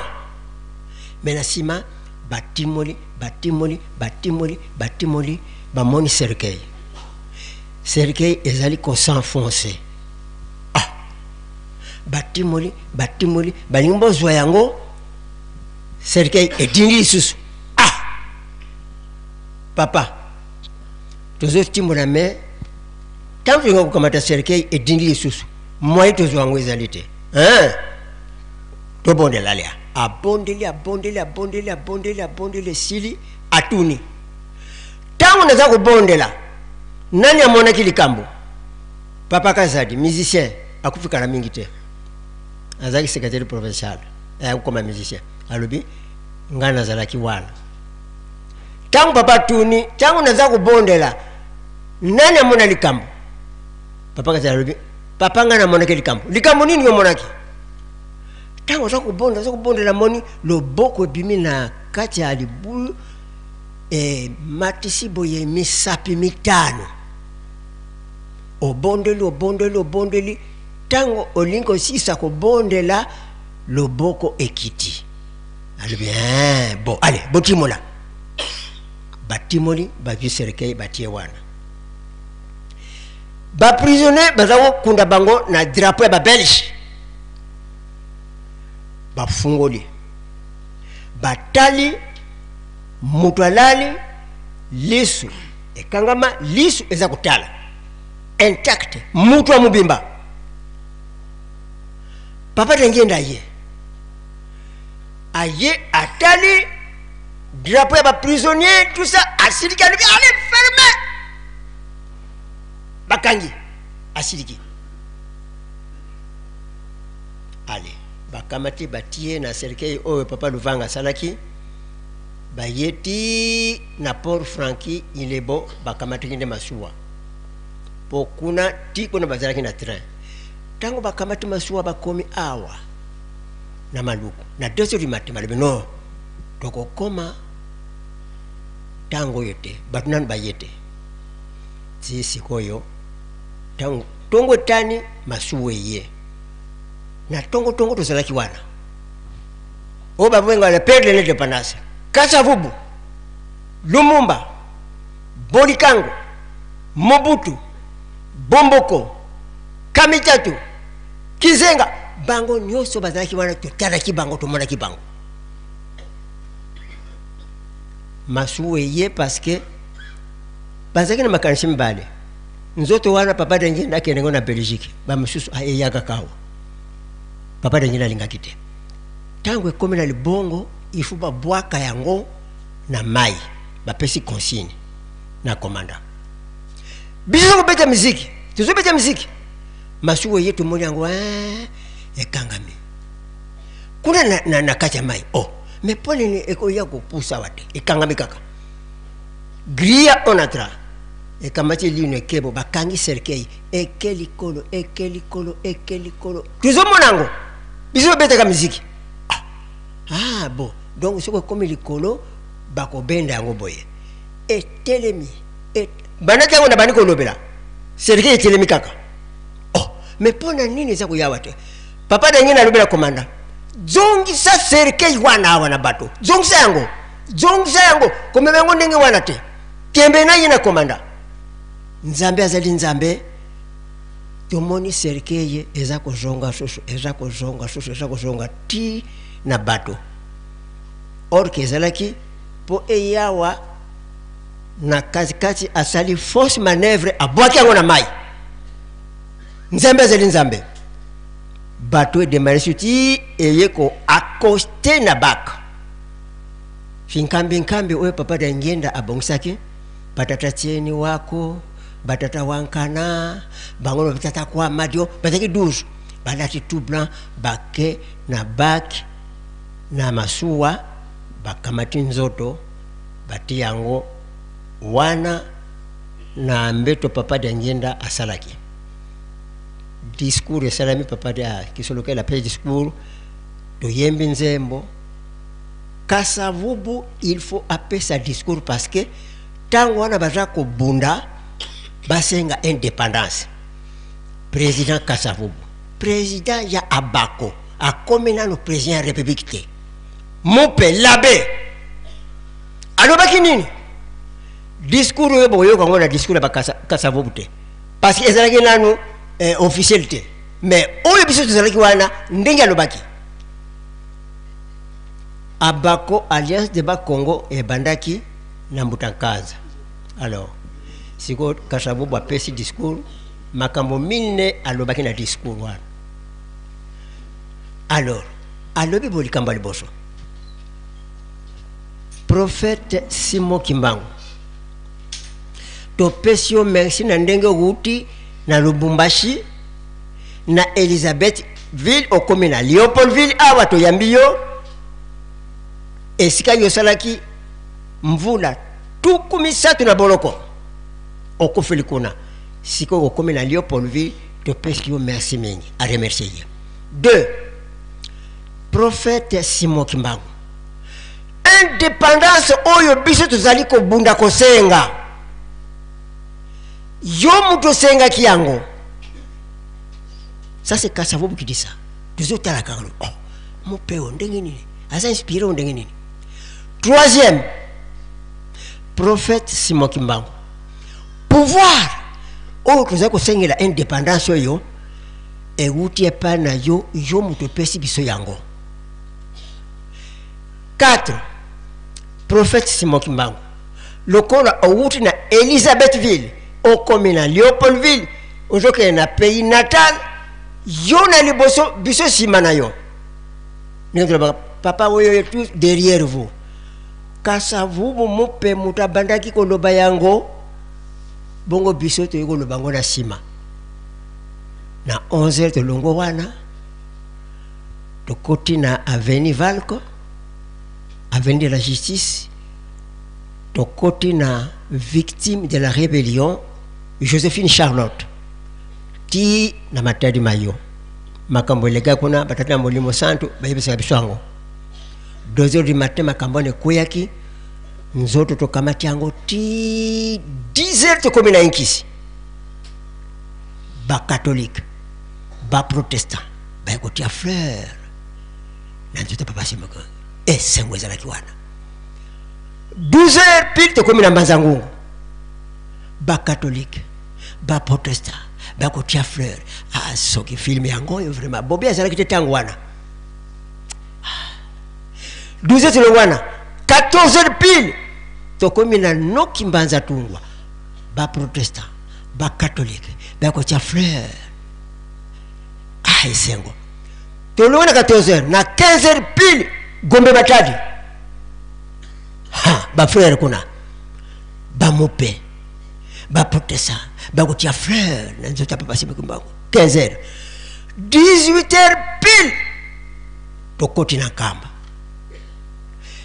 Me na nsima batimoli, batimoli, batimoli, batimoli, bamoni cercueil, cercueil ezali kosenfonce. Ah, batimoli, batimoli, balingi bozwa yango, cercueil etindi lisusu. Ah, Papa, tozotimbola me ntango tolinga kokamata cercueil edindi lisusu, moyen tozwa yango ezali te. Hein? Tobondela lia. Abondeli, abondeli, abondeli, abondeli, abondeli, esili, atuni. Ntango naza kobondela, nani amonaki likambo? Papa Kazadi, musicien, akufi kala mingi te. Azalaki secrétaire provincial, ayaki kokoma musicien. Alobi, ngai nazalaki wana. Ntango papa atuni, ntango naza kobondela, nani amona likambo? Papa Kazadi alobi, papa ngai namonaki likambo. Likambo nini omonaki? Ntango aza kobondela, aza kobondela, amoni loboko ebimi na kati ya libulu, ematisi boye misapi mitano. Obondeli, obondeli, obondeli, ntango olingi kosilisa kobondela, loboko ekiti. Alobi, eh, bon, allez, botimola. Batimoli, bazwi cercueil, batie wana. Ba prisonniers baza kokunda bango na drapeau ya ba Belge. Bafungoli, batali moto alali, lisu ekangama, lisu eza kotala intact, moto ya mobimba. Papa Diangienda aye, aye atali drapeau ya ba prisonniers, tout ça, asiliki, alobi allez ferme, bakangi, asiliki. Allez, bakamati batie na cercueil oyo papa Luvanga asalaki, baye ti na port Francky Ilebo, bakamataki nde masuwa po kuna ti kuna bazalaki na train. Tango bakamati masuwa bakomi awa na Maluku na 2 heures du matin, balobi non, tokokoma tango oyo te, bato nanu baye te. Ti sikoyo tango tongo etani, masuwa eye na tongo tongo tozalaki wana oyo babenga le père de l'indépendance, Kasavubu, Lumumba, Bolikango, Mobutu, Bomboko, Kamitatu, Kizenga, bango nyonso bazalaki wana, totalaki bango, tomonaki bango. Masuwa eye parce que bazalaki na makanisi mibale. Nzoto wana papa Diangienda akende ngo na Belgique, ba mosusu eyaka kawa. Papa Diangienda alingaki te. Tango ekomi na libongo, il faut babwaka yango na mai, bapesi consigne na commandant. Biso kobeta miziki, tozobeta miziki, masuwa eye tomoni yango, hein, ekangami kuna na kati ya mai. Oh, mais mpo nini ekoya kopusa awa te? Ekangami kaka grille onatra, ekamati lino ekebo, bakangi cercueil eke likolo, eke likolo, eke likolo, tozomona yango, biso tobetaka miziki. Ah, bon, donc soki ekomi likolo bakobenda yango boye, etelemi et, banda ntango na bandi kolobela cercueil etelemi kaka. Oh, mais mpo na nini eza koyawa te? Papa Dangina alobela komanda, zongisa cercueil wana awa na bato, zongisa yango, zongisa yango, komema yango ndenge wana te. Tembe na ye na komanda. Nzambe azali Nzambe. Tomoni cercueil eza kozonga susu, eza kozonga susu, eza kozonga ti na bato. Or que ezalaki po eyawa na katikati, asali fausse manœuvre, abwaki yango na mai. Nzambe azali Nzambe. Bato edemare su ti eye ko accoster na bac. Finkambi nkambi oyo papa Diangienda abongisaki, batata tieni wako, batata wankana, bango na batata kwa madio, bazalaki 12, balati tout blanc, bake na bac na masuwa, bakamati nzoto, bati yango wana na mbeto papa Diangienda asalaki. Discours esalami, papa dia Kisolokele apesi discours, toyembi nzembo. Kasavubu il faut apesa discours parce que tango wana baza kobunda basenga indépendance. Président Kasavubu, président ya Abako, akomi nanu président ya République te. Mupe l'abbé alobaki nini? Discours oyo bokoyoka yango na discours ya ba Kasavubu te, parce que ezalaki nanu officiel te. Mais oyo biso tozalaki wana ndenge alobaki. Abako, Alliance de Bas Congo ebandaki na Mbuta Nkanza. Alors sikoyo Kasavubu apesi discours, makambo mine alobaki na discours wana. Alors alobi bo likambo ya liboso, prophète Simon Kimbangu, topesi yo merci na ndenge owuti na Lubumbashi na Elizabeth ville okomi na Leopoldville awa toyambi yo esika yo osalaki mvula 30 na boloko okufeli kuna, sikoyo okomi na Leopoldville, topesi yo merci mingi. A remercier ye. Deux, prophète Simon Kimbangu, indépendance oyo biso tozali kobunda kosenga, yo moto osengaki yango. Ça c'est Kasavubu qui dit ça. Tozotala kaka, oh mopeo ndenge nini aza inspiré o ndenge nini. Troisième, prophète Simon Kimbangu, pouvoir oyo tozali kosengela indépendance oyo ewuti epai na yo, yo moto opesi biso yango. 4, prophète Simon Kimbangu, lokola owuti na Elizabethville okomi na Leopoldville, ozokende na pays natal, yo na liboso biso nsima na yo, ndenge tolobaka papa oyo tous derrière vous. Kasavubu mope moto abandaki koloba yango, bongo biso toyei koloba yango na nsima. Na 11 heures tolongo wana tokoti na avenue Valco, avenue de la Justice, tokoti na victime de la rébellion Joséphine Charlotte ti na Matadi Mayo. Makambo eleka kuna, batata na Molimo Santu bayebisaka biso yango. 2 heures du matin makambo wana ekweyaki nzoto, tokamati yango ti 10 heures tokomi na Inkisi. Bakatolike, baprotestant baye kotia fleur na nzoto papa Simon. Esengo ezalaki wana. 12 heures pile tokomi na Mbanza Ngungu, bakatolike, baprotestant bakotia fleur. Ah, soki filme yango oyo vraiment bobi azalaki te ntango wana. 12 heures tolongo wana, 14 heures pile tokomi na Noki Mbanza Tungwa, baprotestant, bakatolike bakotia fleur. Ah, esengo. Tolongo na 14 heures, na 15 heures pile Gombe Matadi, ha bafrere kuna bamope, baprotestant bakotia fleur na nzoto ya papa Simon Kimbangu. 15 heures, 18 heures pile tokoti na Nkamba.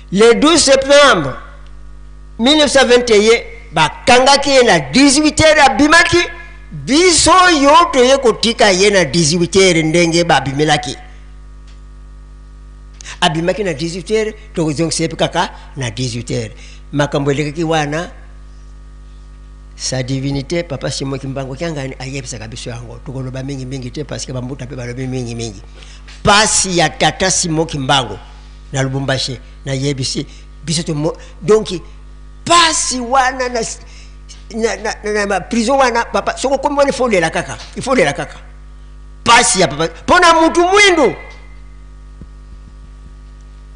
Le 12 septembre 1921 bakangaki ye na 18 heures, abimaki. Biso yo toye kotika ye na 18 heures ndenge babimelaki, abimaki na 18 heures, tokozongisa ye mpe kaka na 18 heures. Makambo elekaki wana, sa divinité papa Simon Kimbangu Kiangani ayebisaka biso yango. Tokoloba mingi mingi te parce que bambuta mpe balobi mingi mingi. Pasi ya tata Simon Kimbangu na Lubumbashi nayebisi biso to, donc pasi wana na na, na, na, na prison wana papa, soki okomi wana ifo olela kaka, ifo olela kaka pasi ya papa mpo na mutu mwindu.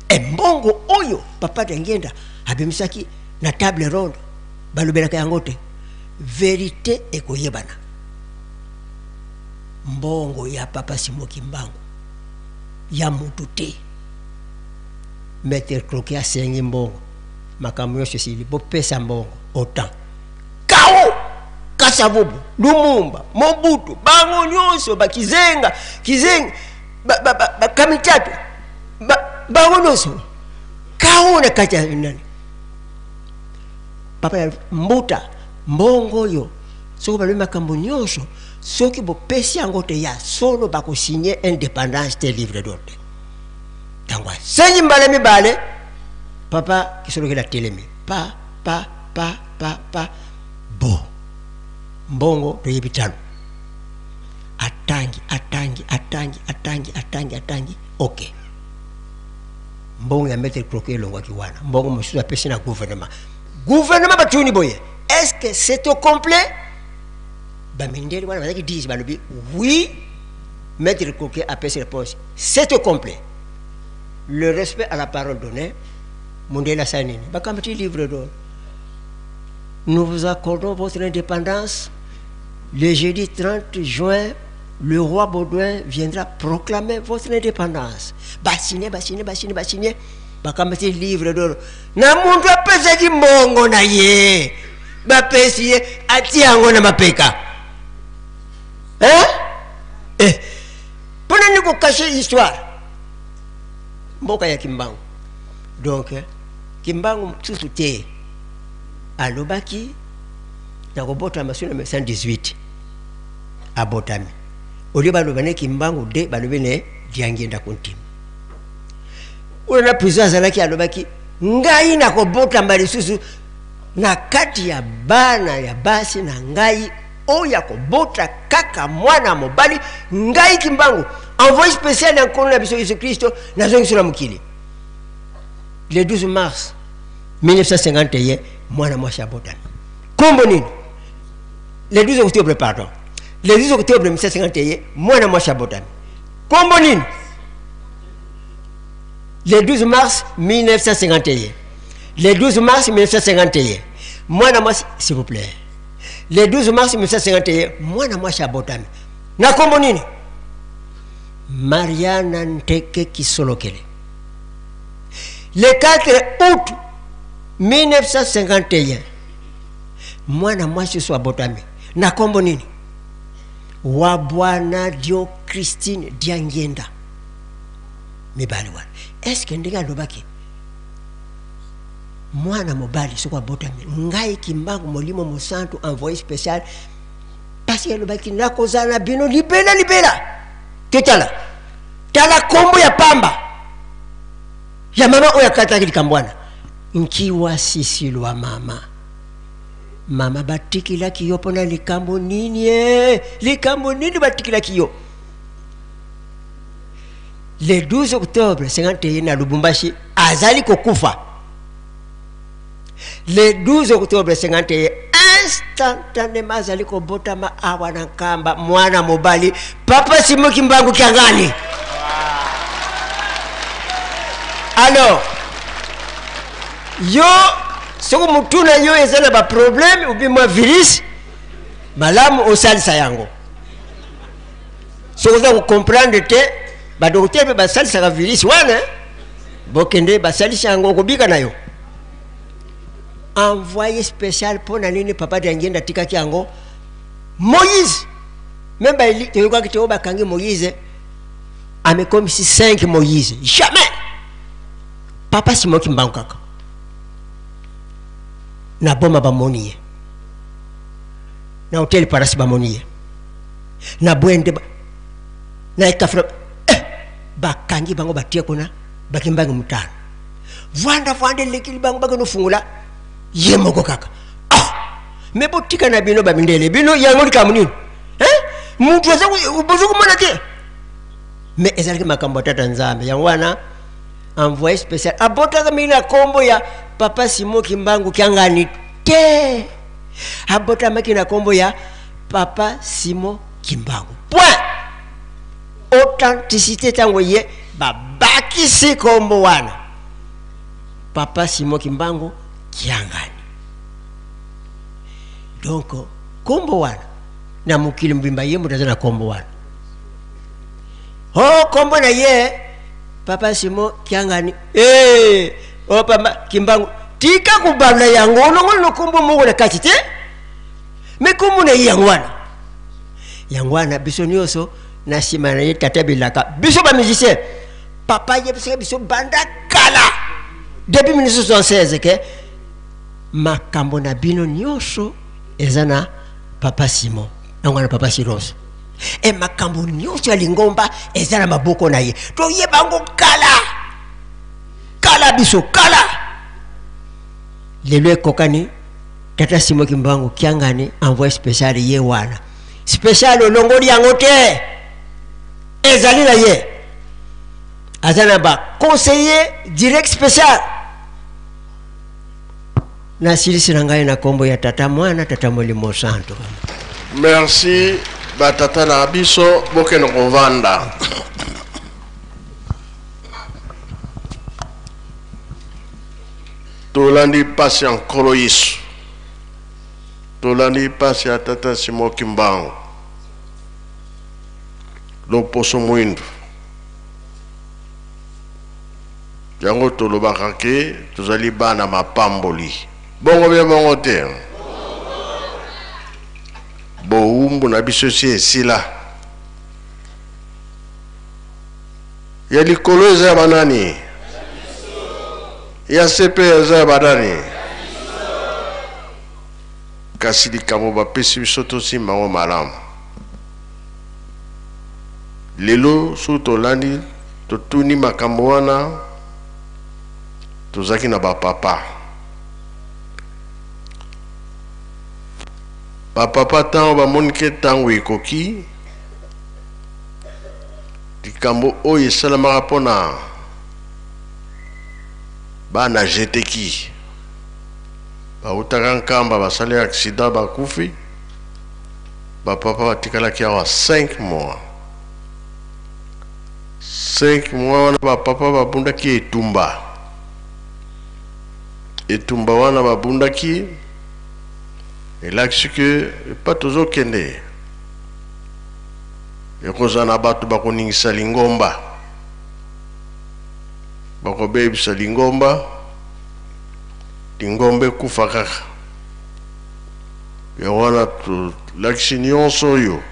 Embongo oyo papa Dengenda abimisaki na table ronde balobelaka yango te, verite ekoyebana. Mbongo ya papa Simon Kimbangu ya mutu te. Maître Croquet asengi mbongo, makambo nyonso esili, bopesa mbongo autant kao Kasavubu, Lumumba, Mobutu, bango nyonso bakizenga kizenga bakamitato bango nyonso kao na kati ya nani papa ya mbuta. Mbongo oyo soki balobi makambo nyonso, soki bopesi yango te ya solo, bakosigne indépendance te, livre d'or te. Ntango asengi mbala mibale, papa Kisolokele atelemi pa pa pa pa pa bo mbongo toyebi talo. Atangi atangi atangi atangi atangi atangi, ok. Mbongo ya maître Croquet elongwaki wana, mbongo mosusu apesi na gouvernement. Gouvernement batuni boye, est-ce que c'est au complet? Bamindele wana bazalaki 10, balobi oui. Maître Croquet apesi réponse, c'est au complet. Le respect à la parole donnée, mondele asali nini? Bakamati livre d'or. Nous vous accordons votre indépendance. Le jeudi 30 juin, le roi Baudouin viendra proclamer votre indépendance. Basigné, basigné, basigné, basigné. Bakamati livre d'or. Na muntu apesaki mbongo na ye. Bapesi ye atia yango na mapeka. Hein? Eh. Pona nini ko cacher histoire? Mboka ya Kimbangu. Donc, Kimbangu mosusu te. Alobaki nakobotama soki na 1918 abotami. Au lieu baloba ne Kimbangu de balobi ne Diangienda Kuntima. Oyo na prison azalaki alobaki ngai nakobotama lisusu na kati ya bana ya basi na ngai oyo akobota kaka mwana mobali ngai Kimbangu envoyé spécial ya nkolo na biso Yesu Kristo nazongisi na mokili. Le 12 mars 1951 mwana mwasi abotami. Kombo nini? Le 12 octobre, pardon. Le 12 octobre 1951 mwana mwasi abotami. Kombo nini? Le 12 mars 1951. Le 12 mars 1951. Mwana mwasi, s'il vous plaît. Le 12 mars 1951 mwana mwasi abotami. Na kombo nini? Mariana Nteke Kisolokele. Le 4 août 1951 mwana mwasi so abotami na kombo nini? Wa bwana Dio Christine Diangienda. Mibali wana est-ce que ndenge alobaki mwana mobali soko abotami ngai Kimbangu molimo mosantu envoyé spécial, parce que alobaki nakozala na bino libela libela. Totala tala kombo ya pamba ya mama oyo akataki likambo wana, nkiwa sisilwa mama. Mama batikilaki yo mpona likambo nini? Likambo nini batikilaki yo? Le 12 octobre 51 na Lubumbashi azali kokufa. Le 12 octobre 51 instantanément azali kobotama awa na Nkamba mwana mobali papa Simon Kimbangu Kiangani. Alors yo soko mutuna yo eza na ba problème ou bien mwa virus malamu osalisa yango. Soko oza ko comprendre te, ba docteur pe basalisaka virus wana, bokende basalisa yango okobika na yo. Envoyé spécial mpo na nini papa Diangienda atikaki yango Moïse? Même ba eli toyokaki te oyo bakangi Moïse amekomisi 5 Moïse, jamais. Papa Simon Kimbangu kaka na boma bamoni ye, na hotel Parasi bamoni ye, na Bwende na Ekafra, bakangi bango batie kuna bakimbangi mutano vwanda vwanda elekili bango bakende ofungola ye moko kaka. Me botika na bino bamindele bino yango likambo nini? Mutu aza bozo komona te, me ezalaki makambo ya tata Nzambe. Yango wana envoyé spécial abotaka mingi na kombo ya papa Simon Kimbangu Kiangani te, abotamaki na kombo ya papa Simon Kimbangu. Point. Authenticité ntango ye babakisi kombo wana papa Simon Kimbangu Kiangani. Donc kombo wana na mokili mobimba ye moto aza na kombo wana. Oh, kombo na ye papa Simon Kiangani. Oh, papa Kimbangu tika kobala yango olongoli no kombo moko na kati te, me kombo na ye yango wana. Yango wana biso nyonso na nsima na ye tata bilaka biso ba musicien papa yebisaka biso banda kala depuis 1976 ke makambo na bino nyonso eza na papa Simon, yango wana papa Siros, e makambo nyonso ya lingomba eza na maboko na ye. Toyeba yango kala kala, biso kala. Lelo ekokani tata Simon Kimbangu Kiangani envoyé spécial ye wana spécial olongoli yango te, ezali na ye, aza na ba conseiller direct spécial. Nasilisi na ngai na kombo ya tata mwana tata molimo santo. Merci batata na biso, bokende kovanda. Tolandi mpasi ya Nkolo Yesu. Tolandi mpasi ya tata Simon Kimbangu, loposo mwindu. Yango tolobaka ke tozali bana mapamboli. Bongo bie bongo te. Bowumbu na biso esi esila. Ya likolo eza ya banani? Ya se mpe eza ya banani? Kasi likambo bapesi biso tosimba yango malamu. Lelo soki tolandi totuni makambo wana, tozalaki na bapapa. Bapapa ntango bamoni ke ntango ekoki, likambo oyo esalamaka mpo na bana jeteki bautaka Nkamba, basali accident, bakufi. Bapapa batikalaki awa 5 mois. 5 mois wana bapapa babundaki etumba. Etumba wana babundaki elakisi ke epa tozokende ekozala na bato bakoningisa lingomba, bakobebisa lingomba, lingomba ekufa kaka. Yango wana tolakisi nyonso oyo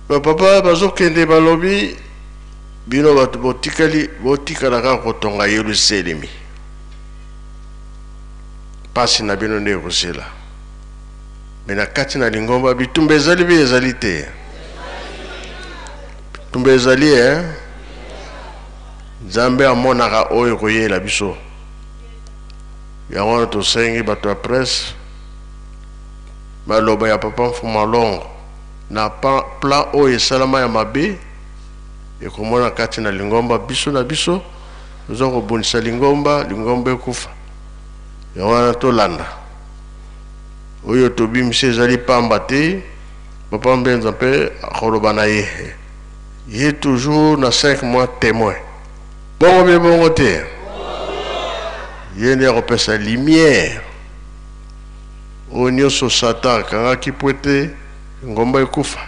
bapapa bazokende, balobi bino bato botikali, botikala kaka kotonga Yelusalemi, mpasi na bino nde ekosila. Me na kati na lingomba bitumba ezali mpe ezali te, bitumba ezali eh? Nzambe amonaka oyo ekoyela biso. Yango wana tosengi bato ya presse maloba ya papa Mfuma Longo na plan oyo esalama ya mabe ekomona kati na lingomba. Biso na biso toza kobundisa lingomba, lingomba ekufa. Yango wana tolanda oyo tobimisi ezali pamba te. Papa Mbenza mpe akoloba na ye, ye toujours na 5 mois témoin. Bongo mpe bongo te, ye nde akopesa lumière oyo nyonso Satan akangaki po ete lingomba ekufa.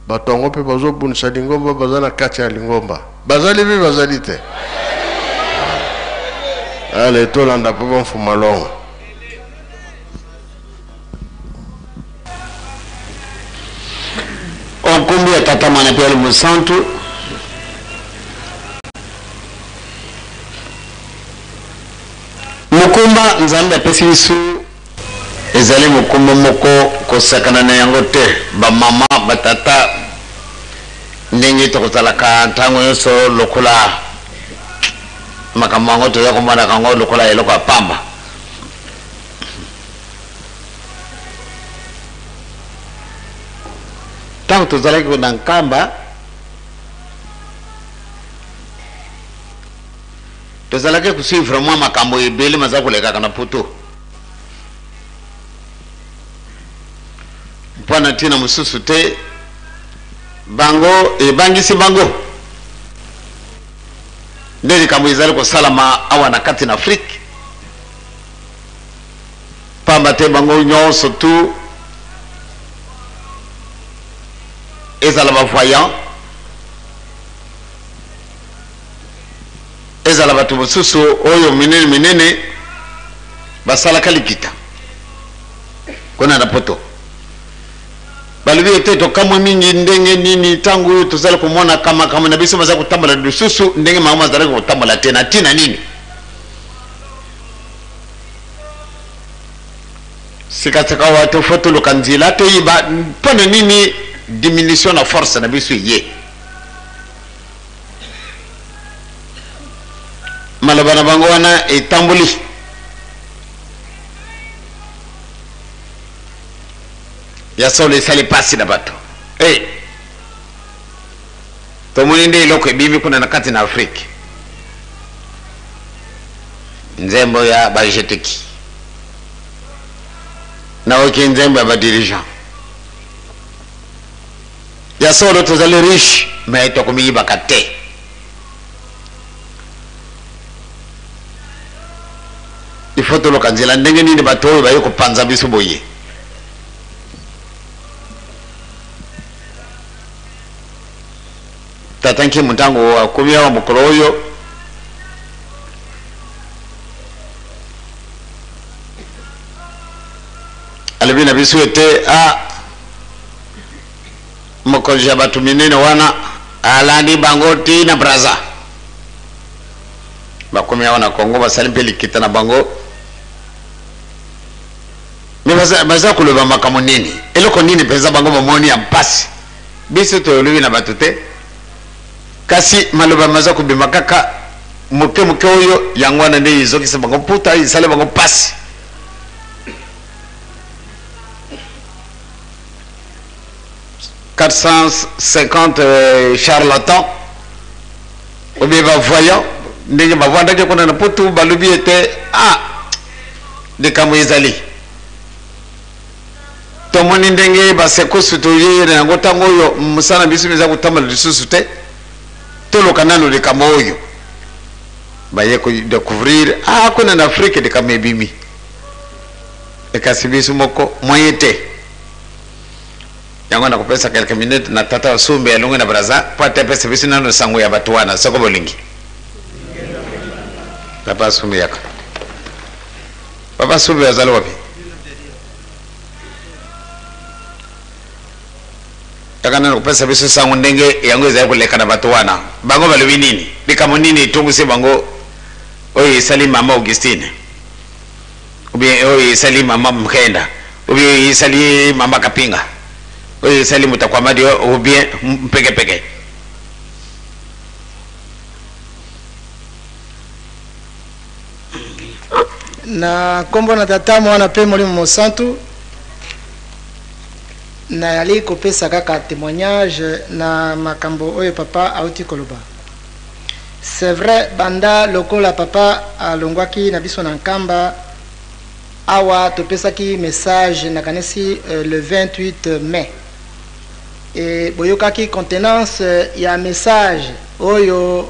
Bato yango mpe bazobundisa lingomba, baza na kati ya lingomba, bazali mpe bazali te. Ale tolanda papa Mfuma Longo. O nkombo ya Tata, Mwana mpe ya Mosantu. Mokumba Nzambe apesi biso ezali mokumba moko kosakana na yango te. Bamama, batata, ndenge tokozalaka ntango nyonso lokola makambo yango toza komonaka yango lokola eloko ya pamba. Ntango tozalaki na Nkamba, tozalaki kosuivre mwa makambo ebele maza kolekaka na poto mpo na ntina mosusu te, bango ebangisi bango nde likambo ezali kosalama awa na kati na Afrike, pamba te bango nyonso tu ezala bavoyant, ezala bato mosusu oyo minene minene basalaka likita kuna na poto, balobi ete tokamwe mingi ndenge nini ntango oyo tozali komonaka makambo na biso maza kotambola lisusu ndenge makambo mazalaki kotambola te. Na ntina nini? Sikasika wa tofo toluka nzela toyiba mpo na nini diminution na force na biso eye. Maloba na bango wana etamboli ya solo, esali mpasi na bato. Hey, tomoni nde eloko ebimi kuna na kati na Afrike, nzembo ya bajeteki, naoki nzembo ya badirigeant. Ya solo tozali riche, me tokomiyibaka te. Il faut toluka nzela ndenge nini bato oyo baye kopanza biso boye. Tata Nkimu ntango akomi awa mokolo oyo, alobi na biso ete a mokonzi ya bato minene wana alandi bango ti na Brazza. Bakomi awa na Congo, basali mpe likita na bango, me baza koloba makambo nini, eloko nini mpenza bango bamoni ya mpasi. Biso tolobi na bato te, kasi maloba maza kobima kaka moke moke oyo, yango wana nde ezokisa bango mputa, esali bango mpasi. 450 charlatans ou bien ba voyants ndenge bavandaki kuna na poto balobi ete ah, likambo ezali tomoni ndenge basekusu toye na yango ntango oyo mosala na biso eza kotambola lisusu te, toluka nano likambo oyo baye kodecouvrir ah, kuna na Afrike likambo ebimi, kasi biso moko moyen te. Yango nakopesa quelques minutes na tata wa Sumbe alongwe na Brazza mpo ate apesa biso nano sango ya bato wana soko bolingi. Papa Sumbe yaka. Papa Sumbe azali wapi? Yaka nano kopesa biso sango ndenge yango ezali koleka na bato wana. Bango balobi nini? Likambo nini etungisi bango oyo esali mama Augustine? Ou bien oyo esali mama Mkenda? Ou bien esali mama Kapinga? Oyo esali Mutakwamadi ou bien Mpekepeke? Na nkombo na Tata, Mwana mpe Molimo Mosantu, nayali kopesa kaka témoignage na makambo oyo papa auti koloba. C'est vrai, banda lokola papa alongwaki na biso na Nkamba awa, topesaki message nakanisi le 28 mai, e boyokaki contenance ya message oyo,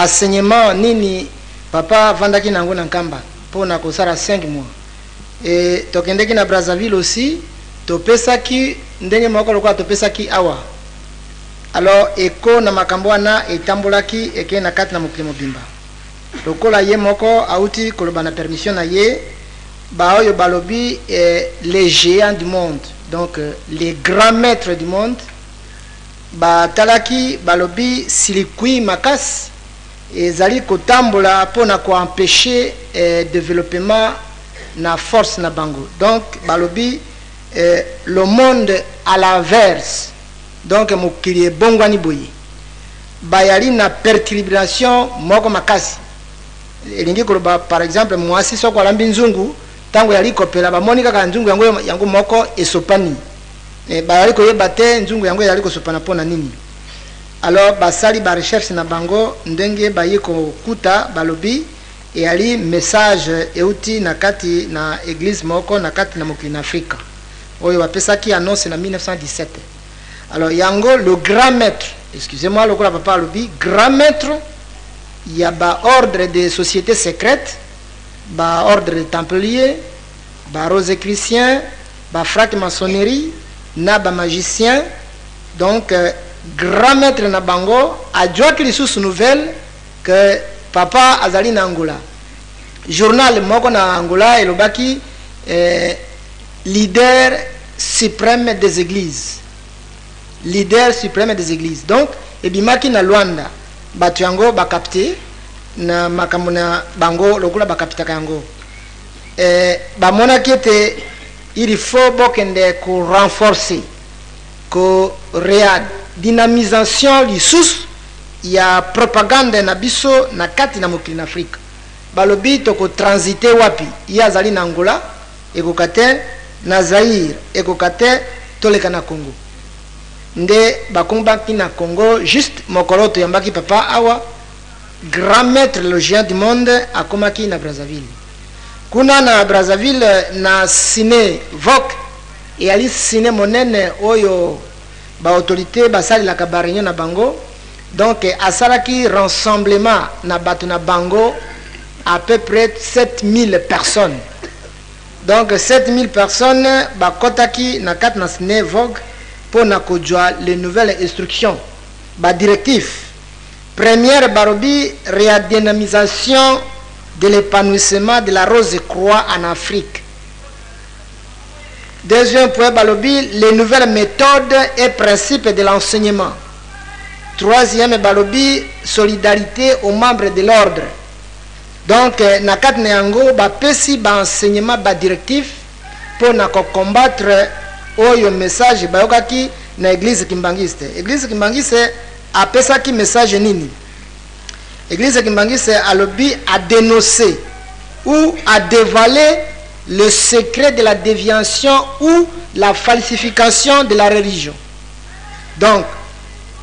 enseignement nini papa avandaki nango na Nkamba mpo na kosala 5 mois. E tokendeki na Brazzaville aussi, topesaki ndenge moko lokola topesaki awa. Alors eko na makambo wana etambolaki ekei na kati na mokili mobimba. Lokola ye moko auti koloba na permission na ye, baoyo balobi les géants du monde, donc les grands maîtres du monde, batalaki balobi silikui makasi ezali kotambola mpo na koempêcher développement na force na bango. Donc balobi le monde à l'inverse, donc mokili ebongwani boye, bayali na perturbation moko makasi. Elingi koloba, par exemple, mwasi soko alambi nzungu, ntango yali kopela, bamoni kaka nzungu yango, yango moko esopani. Bayali koyeba te nzungu yango ezali kosopana mpo na nini. Alors basali barecherche na bango, ndenge baye kokuta, balobi eyali message euti na kati na église moko na kati na mokili na Afrika oyo bapesaki annonce na 1917. Alors yango le grand maître, excusez-moi, lokola papa alobi grand maître ya baordre de société secrète, baordre de templier, barosicrucien, bafranc-maçonnerie na bamagicien, donc grand maître na bango azwaki lisusu nouvelle que papa azali na Angola. Journal moko na Angola elobaki leader suprême des églises, leader suprême des églises. Donc ebimaki na Luanda, bato yango bakapte na makambo na bango lokola bakapitaka yango. Bamonaki ete il faut bokende korenforcer, koredynamisation lisusu ya propagande na biso na kati na mokili na Afrika. Balobi tokotransite wapi? Ye azali na Angola, ekoka te, na Zaire ekoka te, toleka na Congo. Nde bakombaki na Congo juste mokolo toyambaki papa awa. Grand maître, le géant du monde, akomaki na Brazzaville. Kuna na Brazzaville, na ciné Vogue, eyali ciné monene oyo baautorité basalelaka baréunion na bango. Donc asalaki rassemblement na bato na bango. à peu près 7000 personnes. Donc 7000 personnes bakotaki na kati na SNEVOG mpo na kozwa les nouvelles instructions, badirective. Première, balobi réadynamisation de l'épanouissement de la Rose Croix en Afrique. Deuxième point, balobi les nouvelles méthodes et principes de l'enseignement. Troisième, balobi solidarité aux membres de l'ordre. Donc na kati na yango bapesi baenseignement, badirective mpo na kocombattre oyo message bayokaki na Église Kimbangiste. Église Kimbangiste apesaki message nini? Église Kimbangiste alobi adénoncer ou a dévoiler le secret de la déviation ou la falsification de la religion. Donc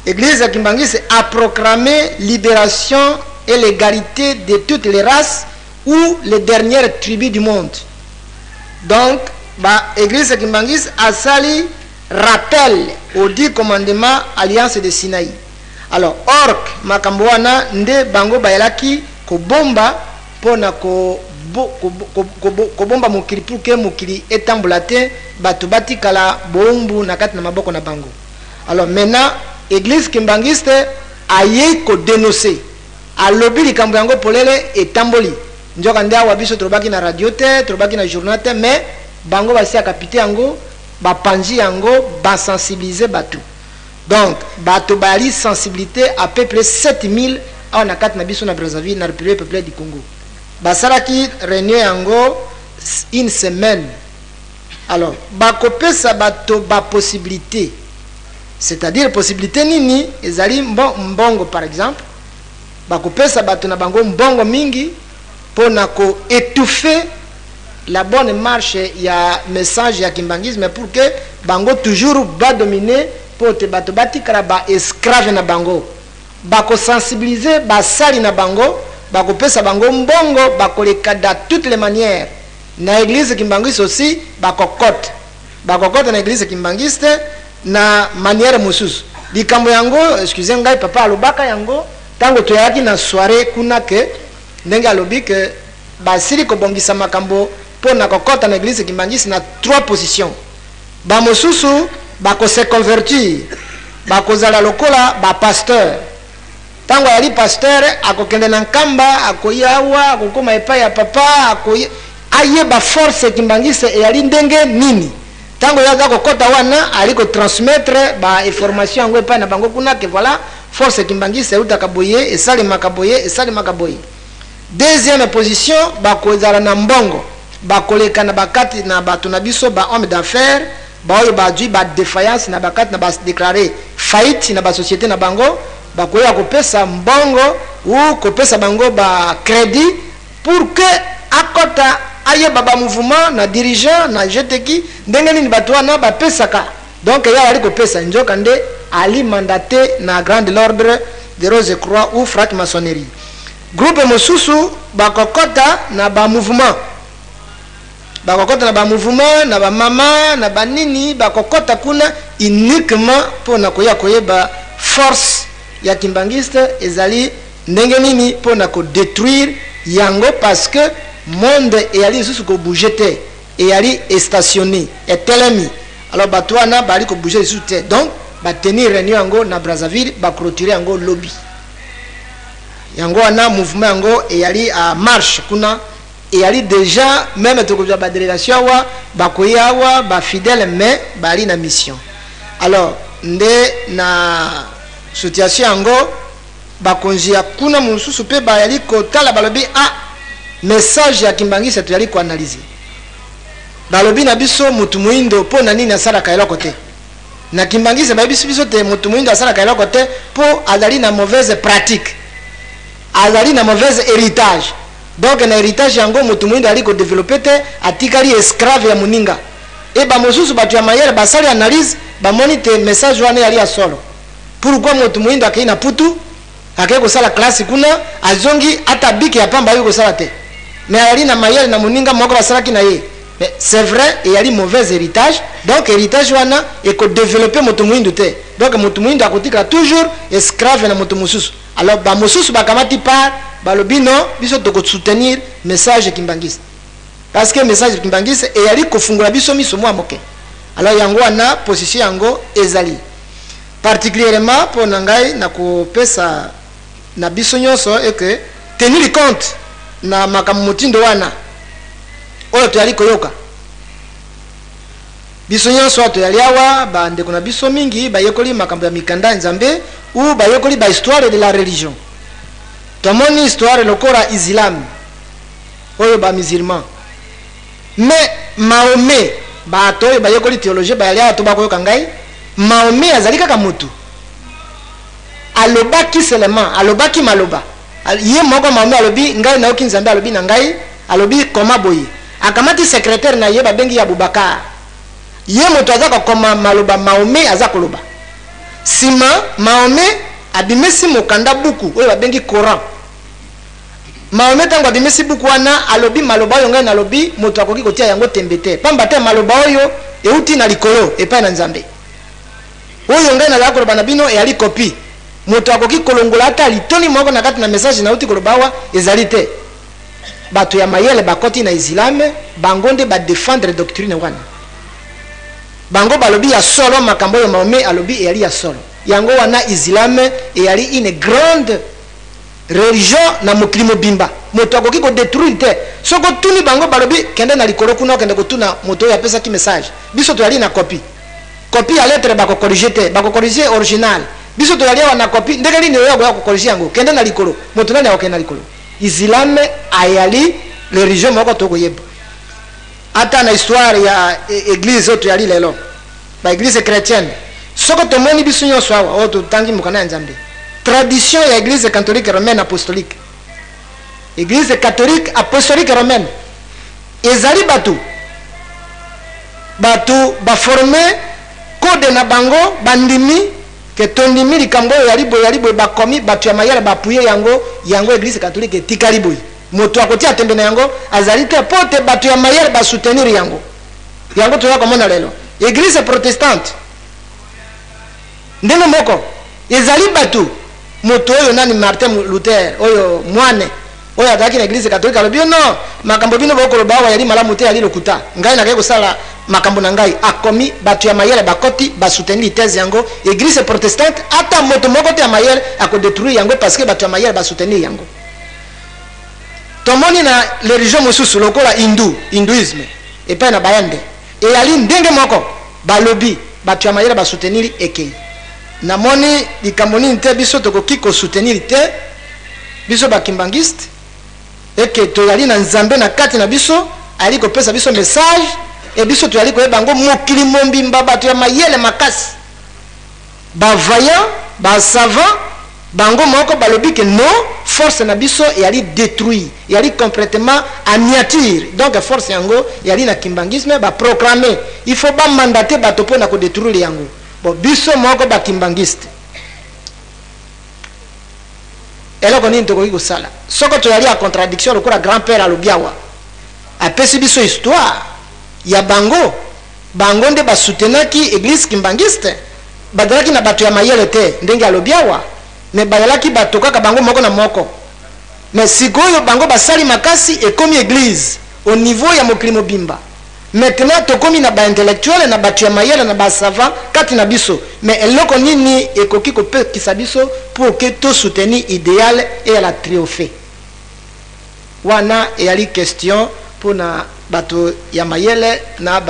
Église Kimbangiste a proclamé libération et l'égalité de toutes les races ou les dernières tribus du monde. Donc ba Église Kimbangiste asali rappel aux 10 commandements, alliance de Sinaï. Alors or makambo wana nde bango bayelaki kobomba mpona kobomba mokili pour que mokili etambola te, bato batikala bowumbu na kati na maboko na bango. Alors maintenant Église Kimbangiste ayei kodénoncer, alobi likambo yango polele, etamboli. Nzoka nde awa biso tolobaki na radio te, tolobaki na journal te, mais bango basiaka pite yango, bapanzi yango, basensibilize bato. Donc bato bayali sensibilité à peu près 7000 awa na kati na biso na Brazzaville, na République populaire du Congo. Basalaki réunion yango une semaine. Alors bakopesa bato bapossibilité, c'est-à-dire possibilité nini? Ezali mbongo. Par exemple, bakopesa bato na bango mbongo mingi mpona koétouffer la bonne marche ya message ya kimbangisme, pour que bango toujours badomine, mpo te bato batikala baesclave na bango. Bakosensibilize basali na bango, bakopesa bango mbongo, bakoleka dans toutes les manières. Na Église Kimbangiste aussi bakokota, bakokota na Église Kimbangiste na manière mosusu. Likambo yango, excuse ngai, papa alobaka yango ntango toyaki na soirée kuna, ke ndenge alobi ke basili kobongisa makambo mpo na kokɔta na Église Kimbangiste na trois positions. Bamosusu bakose convertir, bakozala lokola bapasteur. Ntango ayali pasteur, akokende na Nkamba, akoya awa, akokóma epai ya papa, akoya ayeba force kimbangiste eyali ndenge nini. Ntango ye aza kokɔta wana, ali kotransmettre bainformation yango epai na bango kuna, ke voilà, force kimbangiste eutaka boye, esalemaka boye, esalemaka boye. Deuxième position, bakozala na mbongo, bakoleka na bakati na bato na biso, bahomme d'affaires, baoyo bazwi badéfaillance na bakati na badéclare faillite na basociété na bango, bakoya kopesa mbongo ou kopesa bango bacrédit pour que akɔta, ayeba bamouvement na dirigeant na gtki, ndenge nini bato wana bapesaka. Donc ye ali kopesa, nzoka nde ali mandaté na grande l'ordre de Rose Croix ou franc maçonnerie. Groupe mosusu bakokɔta na bamouvement, bakokɔta na bamouvement na bamama na banini, bakokɔta kuna uniquement mpona koya koyeba force ya kimbangiste ezali ndenge nini, mpona kodétruire yango, parce que monde eyali lisusu kobouge te, eyali estationné, etelemi. Alors bato wana bali kobouge lisusu te. Donc batenir réunion yango na Brazzaville, baclôture yango lobi. Yango wana mouvement yango eyali a marche kuna, eyali déjà même tokozwa badélégation awa, bakoya awa bafidèle, mais bali na mission. Alors nde na situation yango, bakonzi ya kuna mosusu mpe bayali kotala, balobi: "Ah, message ya kimbangisa toyali koanalyse." Balobi na biso motu moyindo mpo na nini asalaka eloko te na kimbangisa? Bayebisi biso te motu moyindo asalaka eloko te mpo azali na mauvaise pratique, azali na mauvaise héritage. Donc na héritage yango, motu moyindo ali kodéveloppe te, atikali esclave ya moninga. E bamosusu, bato ya mayele, basali analyse, bamoni te message wana eyali ya solo. Pourquoi motu moyindo akei na putu, akei kosala classe kuna, azongi, ata bike ya pamba ayoki kosala te, mais ayali na mayele na moninga moko basalaki na ye? Mais c'est vrai, eyali mauvais héritage. Donc héritage wana ekodeveloppe moto moyindu te. Donc moto moyindu akotikala toujours esclave na moto mosusu. Alors bamosusu bakamati part, balobi non, biso tokosoutenir message kimbangiste, parce que message kimbangiste eyali kofungola biso miso mwa moke. Alors yango wana position yango ezali particulièrement mpo na ngai na kopesa na biso nyonso eke tenir compte na makambo motindo wana oyo toyali koyoka. Biso nyonso toyali awa, bandeko na biso mingi bayekoli makambo ya mikanda ya Nzambe ou bayekoli bahistoire de la religion. Tomoni histoire lokola islam oyo bamusulman, mais Mahomet, bato oyo bayekoli théologie bayali awa to bakoyoka ngai, Mahomet azali kaka motu, alobaki seulement, alobaki maloba ye moko. Mahomet alobi: "Ngai nayoki Nzambe alobi na ngai, alobi koma boye." Akamati secrétaire na ye, babengi ya Abubakar, ye moto aza kokoma maloba Mahomet aza koloba. Nsima Mahomet abimisi mokanda, buku oyo babengi Coran. Mahomet, ntango abimisi buku wana, alobi: "Maloba oyo ngai nalobi, moto akoki kotia yango tembe te, pamba te maloba oyo euti na likolo epai na Nzambe. Oyo ngai nazala koloba na bino eyali copie. Moto akoki kolongola ata litoni moko na kati na message nauti koloba awa ezali te." Bato ya mayele bakoti na islame, bango nde badefendre doctrine wana. Bango balobi: "Ya solo, makambo oyo Mahomet alobi eyali ya solo." Yango wana islame eyali une grande religion na mokili mobimba, moto akoki kodétruire te. Soki otuni bango, balobi: "Kende na likolo kuna, okende kotuna moto oyo apesaki message. Biso toyali na copie. Copie ya lettre bakocorriger te, bakocorriger original. Biso toyali awa na copie, ndenge nini oyo akoya kocorriger yango? Kende na likolo." Moto nani akokende na likolo? Islame ayali religion moko tokoyeba. Ata na histoire ya église oyo toyali lelo, baéglise chrétienne, soko tomoni biso nyonso awa oyo totangi mokanda ya Nzambe, tradition ya Église catholique romaine apostolique, Église catholique apostolique romaine, ezali bato baforme code na bango. Bandimi ke tondimi likambo oyo yali boye, yali boye. Bakomi, bato ya mayele baappuyer yango. Yango Église catholique etikali boye, moto akotia tembe na yango azali te, mpo te bato ya mayele basoutenir yango. Yango toza komona lelo Église protestante ndenge moko, ezali bato, moto oyo nani, Martin Luther, oyo mwane oyo azalaki na Église catholique, alobi: "Non, makambo bino bokoloba awa yali malamu te, yali lokuta. Ngai nakei kosala makambo na ngai." Akomi, bato ya mayele bakoti, basoutenir thèse yango. Église protestante, ata moto moko te ya mayele akodétruire yango, parce que bato ya mayele basoutenir yango. Tomoni na religion mosusu lokola hindu, hindouisme epai na Bainde, eyali ndenge moko. Balobi, bato ya mayele basoutenir, ekei. Namoni likambo nini te biso tokoki kosoutenir te, biso bakimbangiste, eke toyali na Nzambe na kati na biso, ayali kopesa biso message e biso toyali koyeba yango. Mokili mobimba, bato ya mayele makasi, bavaillant, basavant, bango moko balobi ke non, force na biso eyali détruit, eyali complètement anéantir. Donc force yango eyali na kimbangisme. Baproclame, il faut bamandate bato mpo na kodétruire yango. Bon, biso moko bakimbangiste, eloko nini tokoki kosala soko toyali ya contradiction lokola grand père alobi awa, apesi biso histoire ya bango? Bango nde basoutenaki Église kimbangiste. Bazalaki na bato ya mayele te ndenge alobi awa, me bazalaki bato kaka bango moko na moko. Me sikoyo bango basali makasi, ekomi église au niveau ya mokili mobimba. Maintenant tokomi na baintellectuel, na bato ya mayele, na basavant kati na biso. Mais eloko nini ekoki kopekisa biso pour ke tosoutenir idéal eyala triomphe? Wana eyali question mpona bato ya mayele na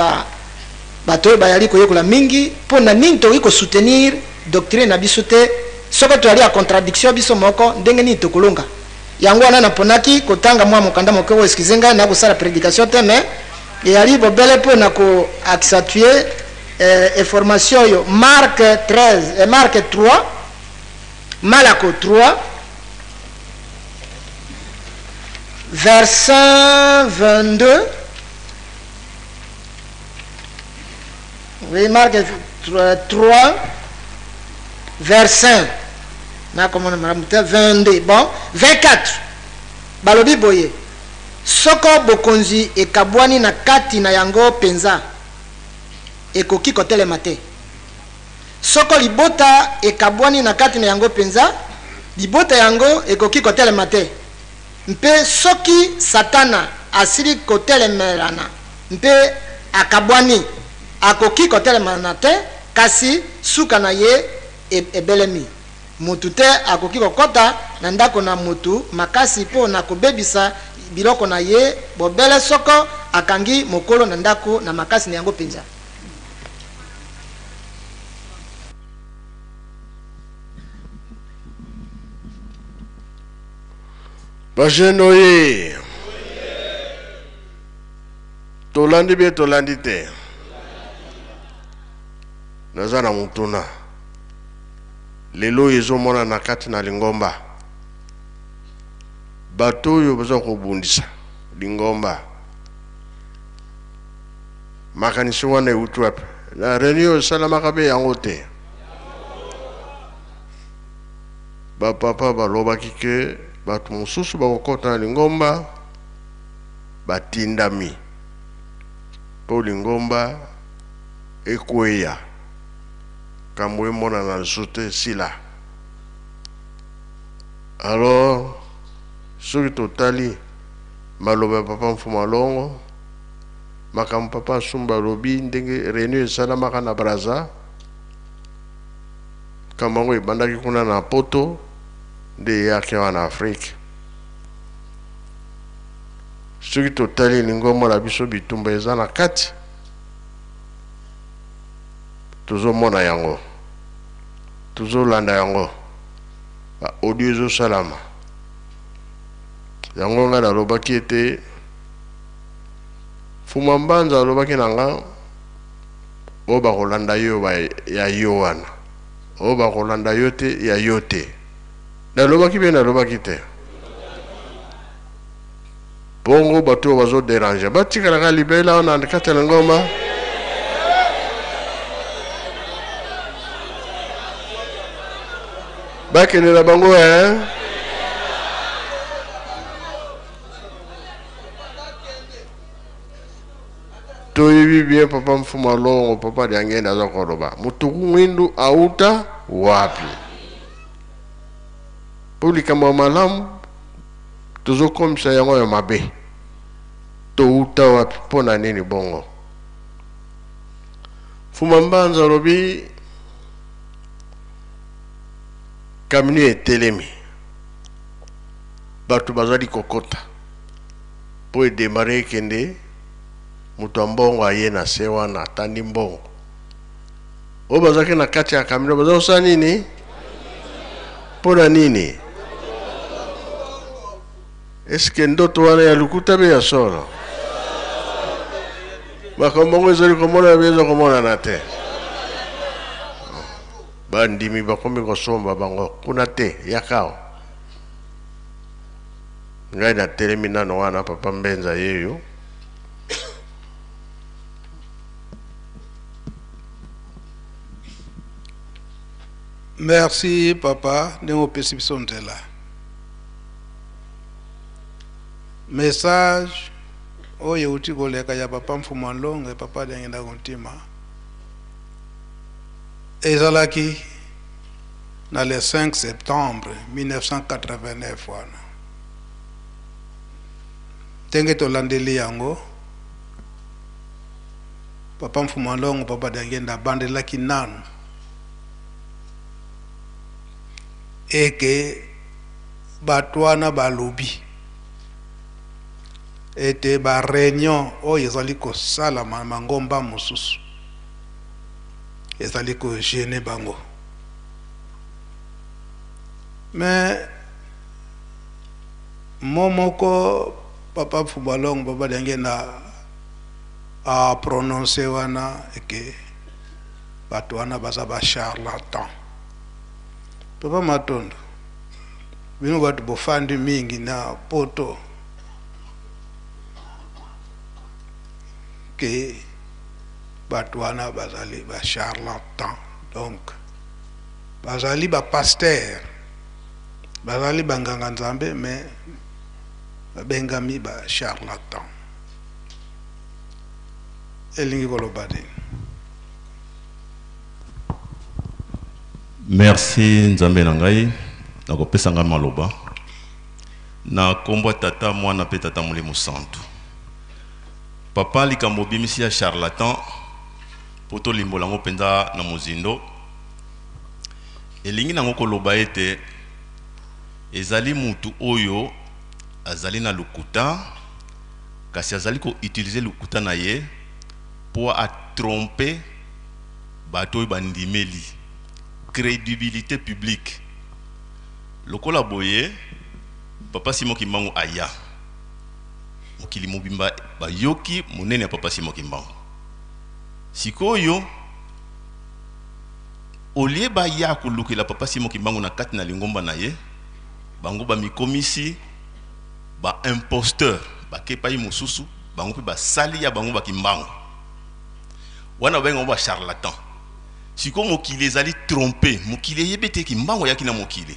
bato oyo bayali koyekola mingi. Mpo na nini tokoki kosoutenir doctrine na biso te soki toyali ya contradiction biso moko? Ndenge nini tokolonga yango? Wana naponaki kotanga mwa mokanda moke oyo. Excuse ngai, nakosala prédication te, mais eyali bobele mpo na koaccentuer information oyo. Marc 13, Marc 3, Malako 3, verset 22. Oui, Marc 3, verset, nakomona malamu te, 22, bon, 24. Balobi boye. Soko bokonzi ekabwani na kati na yango mpenza, ekoki kotelema te. Soko libota ekabwani na kati na yango mpenza, libota yango ekoki kotelema te. Mpe soki Satana asili kotelemelana mpe akabwani, akoki kotelemana te, kasi suka na ye ebelemi. Mutu te akoki kokota na ndako na mutu makasi mpo na kobebisa biloko na ye, bobele soko akangi mokolo na ndako na makasi na yango mpenza. Ba jeune oye! Tolandi bien tolandi te? Naza na motuna. Lelo oyo ezomonana na kati na lingomba, bato oyo baza kobundisa lingomba, makanisi wana euti wapi? Na reunion esalamaka mpe yango te. Ba papa balobaki ke bato mosusu bakokota na lingomba batindami mpo lingomba ekweya, kambo emonana lisusu te, esila. Alors soki totali maloba ya papa Mfuma Longo, makambo papa Asumba alobi, ndenge reunion esalamaka na Brazza, Likambo yango ebandaki kuna na poto nde eyaki awa na Afrique. Soki totali lingomba na biso bitumba eza na kati, tozomona yango, tozolanda yango, ba audio ezosalama. Yango ngai nalobaki ete Fuma Mbanza alobaki na nga oyo bakolanda yo ba ya yo wana oyo bakolanda yo te ya yo te nalobaki mpe nalobaki te bongo bato oyo bazo derange batikalaka libela wana na kati ya lingomba bakende na bango eh? Toyebi bien papa Mfuma Longo, papa Diangenda aza koloba mutuku mwindu auta wapi? Po likambo ya malamu tozokomisa yango ya mabe, touta wapi? Mpo na nini bongo? Mfuma Mbanza alobi kamini etelemi, bato bazali kokota po e demarrer ekende moto ya mbongo aye na se wana atandi mbongo oyo bazalaki na kati ya kamino baza kosala nini mpo na nini eske ndoto wana ya lokuta mpe ya solo makambo yango ezali komonana mpe eza komonana te bandimi bakomi kosomba bango kuna te yakao Ngai na telemi nano wana papa Mbenza yeyo. Merci papa ndenge opesi biso nzela. Message oyo euti koleka ya papa Mfuma Nlonge, papa Diangienda Kuntima ezalaki na le 5 septembre 1989 wana ndenge tolandeli yango papa Mfuma Longo papa Diangienda abandelaki nanu eke bato wana balobi ete ba reunion oyo ezali kosalama na mangomba mosusu ezali ko gene bango mais mo moko papa Mfubalongo papa Diangienda a prononce wana eke bato wana baza ba charlatan papa Matondo bino bato bofandi mingi na poto ke bato wana bazali ba charlatan donc bazali ba pasteur bazali ba nganga nzambe mais Babengami ba charlatan. Elingi koloba nini? Merci Nzambe na ngai na kopesa ngai maloba na kombo ya Tata, Mwana pe Tata Molimo Santu. Papa, likambo obimisi ya charlatan po tolimbola yango mpenza na mozindo, elingi nango koloba ete ezali mutu oyo azali na lokuta, kasi azali ko utiliser lokuta na ye po a tromper bato oyo bandimeli credibilite publique. Lokola boye Papa Simon Kimbangu aya, mokili mobimba bayoki monene ya Papa Simon Kimbangu. Sikoyo au lieu baya kolukela Papa Simon Kimbangu na kati na lingomba na ye, bango bamikomisi ba imposteur, bake epai mosusu, bango mpe basali ya bango ba Kimbangu wana, babenga bango ba charlatan. Sikoyo mokili ezali trompe, mokili eyebi ete Kimbangu ayaki na mokili.